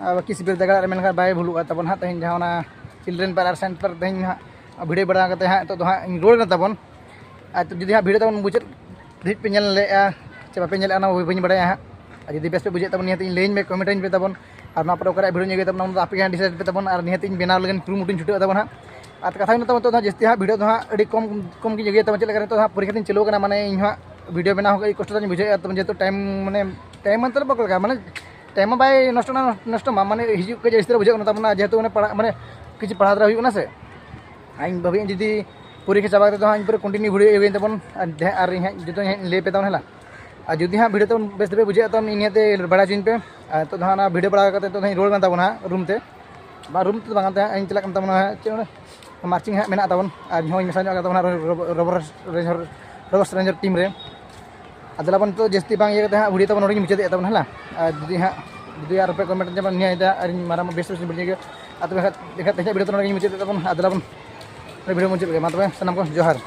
ᱟᱨ ᱠᱤᱥ ᱵᱤᱨᱫᱟᱹᱜᱟᱲ ᱨᱮ ᱢᱮᱱᱠᱷᱟᱱ ᱵᱟᱭ ᱵᱷᱩᱞᱩᱜᱼᱟ ᱛᱟᱵᱚᱱ ᱦᱟᱸᱜ᱾ ᱛᱮᱦᱮᱧ ᱡᱟᱦᱟᱸ ᱚᱱᱟ ᱪᱤᱞᱰᱨᱮᱱ ᱯᱟᱣᱟᱨ ᱥᱮᱱᱴᱟᱨ ᱛᱮᱦᱮᱧ ᱦᱟᱸᱜ ᱵᱷᱤᱰᱤᱭᱳ ᱵᱟᱲᱟ ᱠᱟᱛᱮ ᱦᱟᱸᱜ ᱱᱤᱛᱚᱜ ᱫᱚ ᱦᱟᱸᱜ ᱤᱧ ᱨᱩᱣᱟᱹᱲ ᱮᱱᱟ ᱛᱟᱵᱚᱱ᱾ ᱟᱨ ᱡᱩᱫᱤ ᱦᱟᱸᱜ ᱵᱷᱤᱰᱤᱭᱳ ᱛᱟᱵᱚᱱ ᱢᱩᱪᱟᱹᱫ ᱫᱷᱟᱹᱵᱤᱡ ᱯᱮ ᱧᱮᱞ ᱞᱮᱫᱼᱟ ᱪᱮ ᱵᱟᱯᱮ ᱧᱮᱞ ᱞᱮᱫᱼᱟ, ᱚᱱᱟ ᱵᱟᱹᱧ ᱵᱟᱲᱟᱭᱟ ᱦᱟᱸᱜ᱾ ᱟᱨ ᱡᱩᱫᱤ ᱵᱮᱥ ᱯᱮ ᱵᱩᱡᱷᱟᱹᱣᱮᱫ ᱛᱟᱵᱚᱱ, ᱱᱤᱦᱟᱹᱛ ᱤᱧ ᱞᱟᱹᱭᱟᱹᱧ ᱯᱮ, ᱠᱚᱢᱮᱱᱴ ᱟᱹᱧ ᱯᱮ ᱛᱟᱵᱚᱱ᱾ ᱟᱨ ᱱᱚᱣᱟ ᱯᱚᱨᱮ ᱚᱠᱟᱨᱮ ᱵᱷᱤᱰᱤᱭᱳᱧ ᱟᱹᱜᱩᱭ ᱛᱟᱵᱚᱱᱟ, ᱚᱱᱟ ᱫᱚ ᱟᱯᱮ ᱜᱮ ᱦᱟᱸᱜ ᱰᱤᱥᱟᱭᱤᱰ ᱯᱮ ᱛᱟᱵᱚᱱ᱾ ᱟᱨ ᱱᱤᱦᱟᱹᱛ ᱤᱧ ᱵᱮᱱᱟᱣ ᱞᱟᱹᱜᱤᱫ ᱠᱩᱨᱩᱢᱩᱴᱩᱧ ᱪᱷᱩᱴᱟᱹᱜ ᱛᱟᱵᱚᱱ ᱦᱟᱸᱜ᱾ ᱟᱨ ᱠᱟᱛᱷᱟ ᱦᱩᱭᱩᱜ ᱠᱟᱱᱟ ᱛᱟᱵᱚᱱ, ᱱᱤᱛᱚᱜ ᱫᱚ ᱦᱟᱸᱜ ᱡᱟᱹᱥᱛᱤ ᱦᱟᱸᱜ ᱵᱷᱤᱰᱤᱭᱳ ᱫᱚ ᱦᱟᱸᱜ ᱟᱹᱰᱤ ᱠᱚᱢ, ᱠᱚᱢ ᱜᱤᱧ ᱟᱹᱜᱩᱭᱟ ᱛᱟᱵᱚᱱ᱾ ᱪᱮᱫ ᱞᱮᱠᱟ ᱱᱤᱛᱚᱜ ᱫᱚ ᱦᱟᱸᱜ ᱯᱚᱨᱤᱠᱠᱷᱟ ᱛᱤᱧ ᱪᱟᱹᱞᱩ ᱠᱟᱱᱟ, ᱢᱟᱱᱮ ᱤᱧ ᱦᱟᱸᱜ ᱵᱷᱤᱰᱤᱭᱳ ᱵᱮᱱᱟᱣ ᱦᱚᱸ ᱟᱹᱰᱤ ᱠᱚᱥᱴᱚ ᱛᱤᱧ ᱵᱩᱡᱷᱟᱹᱣᱮᱫᱼᱟ ᱛᱟᱵᱚᱱ, ᱡᱮᱦᱮᱛᱩ ᱴᱟᱭᱤᱢ ᱢᱟᱱᱮ ᱴᱟᱭᱤᱢ ᱢᱟᱱᱮ ᱵᱟᱠᱚ ᱞᱟᱜᱟᱜᱼᱟ, ᱢᱟᱱᱮ ᱴᱟᱭᱤᱢ ᱢᱟ ᱵᱟᱭ ᱱᱚᱥᱴᱚ, ᱱᱚᱥᱴᱚ ᱢᱟ, ᱢᱟᱱᱮ ᱦᱤᱡᱩᱜ ᱠᱟᱱ ᱡᱟᱹᱥᱛᱤ ᱨᱮ ᱵᱩᱡᱷᱟᱹᱜ ᱠᱟᱱᱟ ᱛᱟᱵᱚᱱ, ᱡᱮᱦᱮᱛᱩ ᱚᱱᱮ ᱯᱟᱲᱦᱟᱜ, ᱢᱟᱱᱮ ᱠᱤᱪᱷᱩ ᱯᱟᱲᱦᱟᱣ ᱫᱟᱲᱮ ᱦᱩᱭᱩᱜ ᱠᱟᱱᱟ ᱥᱮ᱾ ᱤᱧ ᱵᱷᱟᱵᱤᱭᱟᱹᱧ ᱡᱩᱫᱤ ᱯᱚᱨᱤᱠᱠᱷᱟ ᱪᱟᱵᱟ ᱠᱟᱛᱮ ᱫᱚ ᱦᱟᱸᱜ ᱤᱧ ᱯᱩᱨᱟᱹ ᱠᱚᱱᱴᱤᱱᱤᱭᱩ ᱵᱷᱤᱰᱤᱭᱳ ᱟᱹᱜᱩᱭᱟᱹᱧ ᱛᱟᱵᱚᱱ, ᱟᱨ ᱡᱟᱦᱟᱸ, ᱟᱨ ᱤᱧ ᱦᱟᱸᱜ ᱡᱚᱛᱚᱧ ᱦᱟᱸᱜ ᱤᱧ ᱞᱟᱹᱭ ᱟᱯᱮ ᱛᱟᱵᱚᱱ ᱦᱮᱸ᱾ ᱟᱨ ᱡᱩᱫᱤ ᱦᱟᱸᱜ ᱵᱷᱤᱰᱤᱭᱳ ᱛᱟᱵᱚᱱ ᱵᱮᱥ ᱛᱮᱯᱮ ᱵᱩᱡᱷᱟᱹᱣᱮᱫ ᱛᱟᱵᱚᱱ, ᱤᱧ ᱱᱤᱭᱟᱹᱛᱮ ᱵᱟᱲᱟᱭ ᱦᱚᱪᱚᱧ ᱯᱮ᱾ ᱟᱨ ᱱᱤᱛᱚᱜ ᱫᱚ ᱦᱟᱸᱜ ᱚᱱᱟ ᱵᱷᱤᱰᱤᱭᱳ ᱵᱟᱲᱟ ᱠᱟᱛᱮ ᱱᱤᱛᱚᱜ ᱫᱚ ᱦᱟᱸᱜ ᱤᱧ ᱨᱩᱣᱟᱹᱲ ᱠᱟᱱ ᱛᱟᱵᱚᱱᱟ ᱦᱟᱸᱜ ᱨᱩᱢ ᱛᱮ᱾ ᱵᱟ, ᱨᱩᱢ ᱛᱮᱫᱚ ᱵᱟᱝ, ᱛᱮ ᱦᱟᱸᱜ ᱤᱧ ᱪᱟᱞᱟᱜ ᱠᱟᱱ ᱛᱟᱵᱚᱱᱟ ᱦᱟᱸᱜ, ᱪᱮᱫ ᱚᱱᱟ ᱢᱟᱨᱪᱤᱝ ᱦᱟᱸᱜ ᱢᱮᱱᱟᱜ ᱛᱟᱵᱚᱱ, ᱟᱨ ᱤᱧ ᱦᱚᱸᱧ ᱢᱮᱥᱟ ᱧᱚᱜ ᱠᱟᱱ ᱛᱟᱵᱚᱱᱟ rubber ranger, rubber ranger team ᱨᱮ᱾ ᱟᱨ ᱫᱮᱞᱟ ᱵᱚᱱ ᱱᱤᱛᱚᱜ ᱡᱟᱹᱥᱛᱤ ᱵᱟᱝ ᱤᱭᱟᱹ ᱠᱟᱛᱮ ᱦᱟᱸᱜ ᱵᱷᱤᱰᱤᱭᱳ ᱛᱟᱵᱚᱱ ᱱᱚᱰᱮ ᱜᱤᱧ ᱢᱩᱪᱟᱹᱫᱮᱜᱼᱟ ᱛᱟᱵᱚᱱ ᱦᱮᱸ᱾ ᱟᱨ ᱡᱩᱫᱤ ᱦᱟᱸᱜ, ᱡᱩᱫᱤ ᱟᱨ ᱯᱮ ᱠᱚᱢᱮᱱᱴ ᱧᱟᱢᱟ ᱱᱤᱭᱟᱹ ᱤᱫᱤ, ᱟᱨ ᱤᱧ ᱢᱟᱨᱟᱝ ᱵᱮᱥ ᱵᱮᱥ ᱵᱷᱤᱰᱤᱭᱳ ᱜᱮ᱾ ᱟᱨ ᱛᱚᱵᱮ ᱠᱷᱟᱡ, ᱮᱱᱠᱷᱟᱡ ᱛᱮᱦᱮᱧᱟᱜ ᱵᱷᱤᱰᱤᱭᱳ ᱫᱚ ᱱᱚᱰᱮ ᱜᱤᱧ ᱢᱩᱪᱟᱹᱫᱮᱜᱼᱟ ᱛᱟᱵᱚᱱ᱾ ᱟᱨ ᱫᱮᱞᱟ ᱵᱚᱱ ᱵᱷᱤᱰᱤᱭᱳ ᱢᱩᱪᱟᱹᱫ ᱞᱮᱜᱮ᱾ ᱢᱟ ᱛᱚᱵᱮ ᱥᱟᱱᱟᱢ ᱠᱚ ᱡᱚᱦᱟᱨ᱾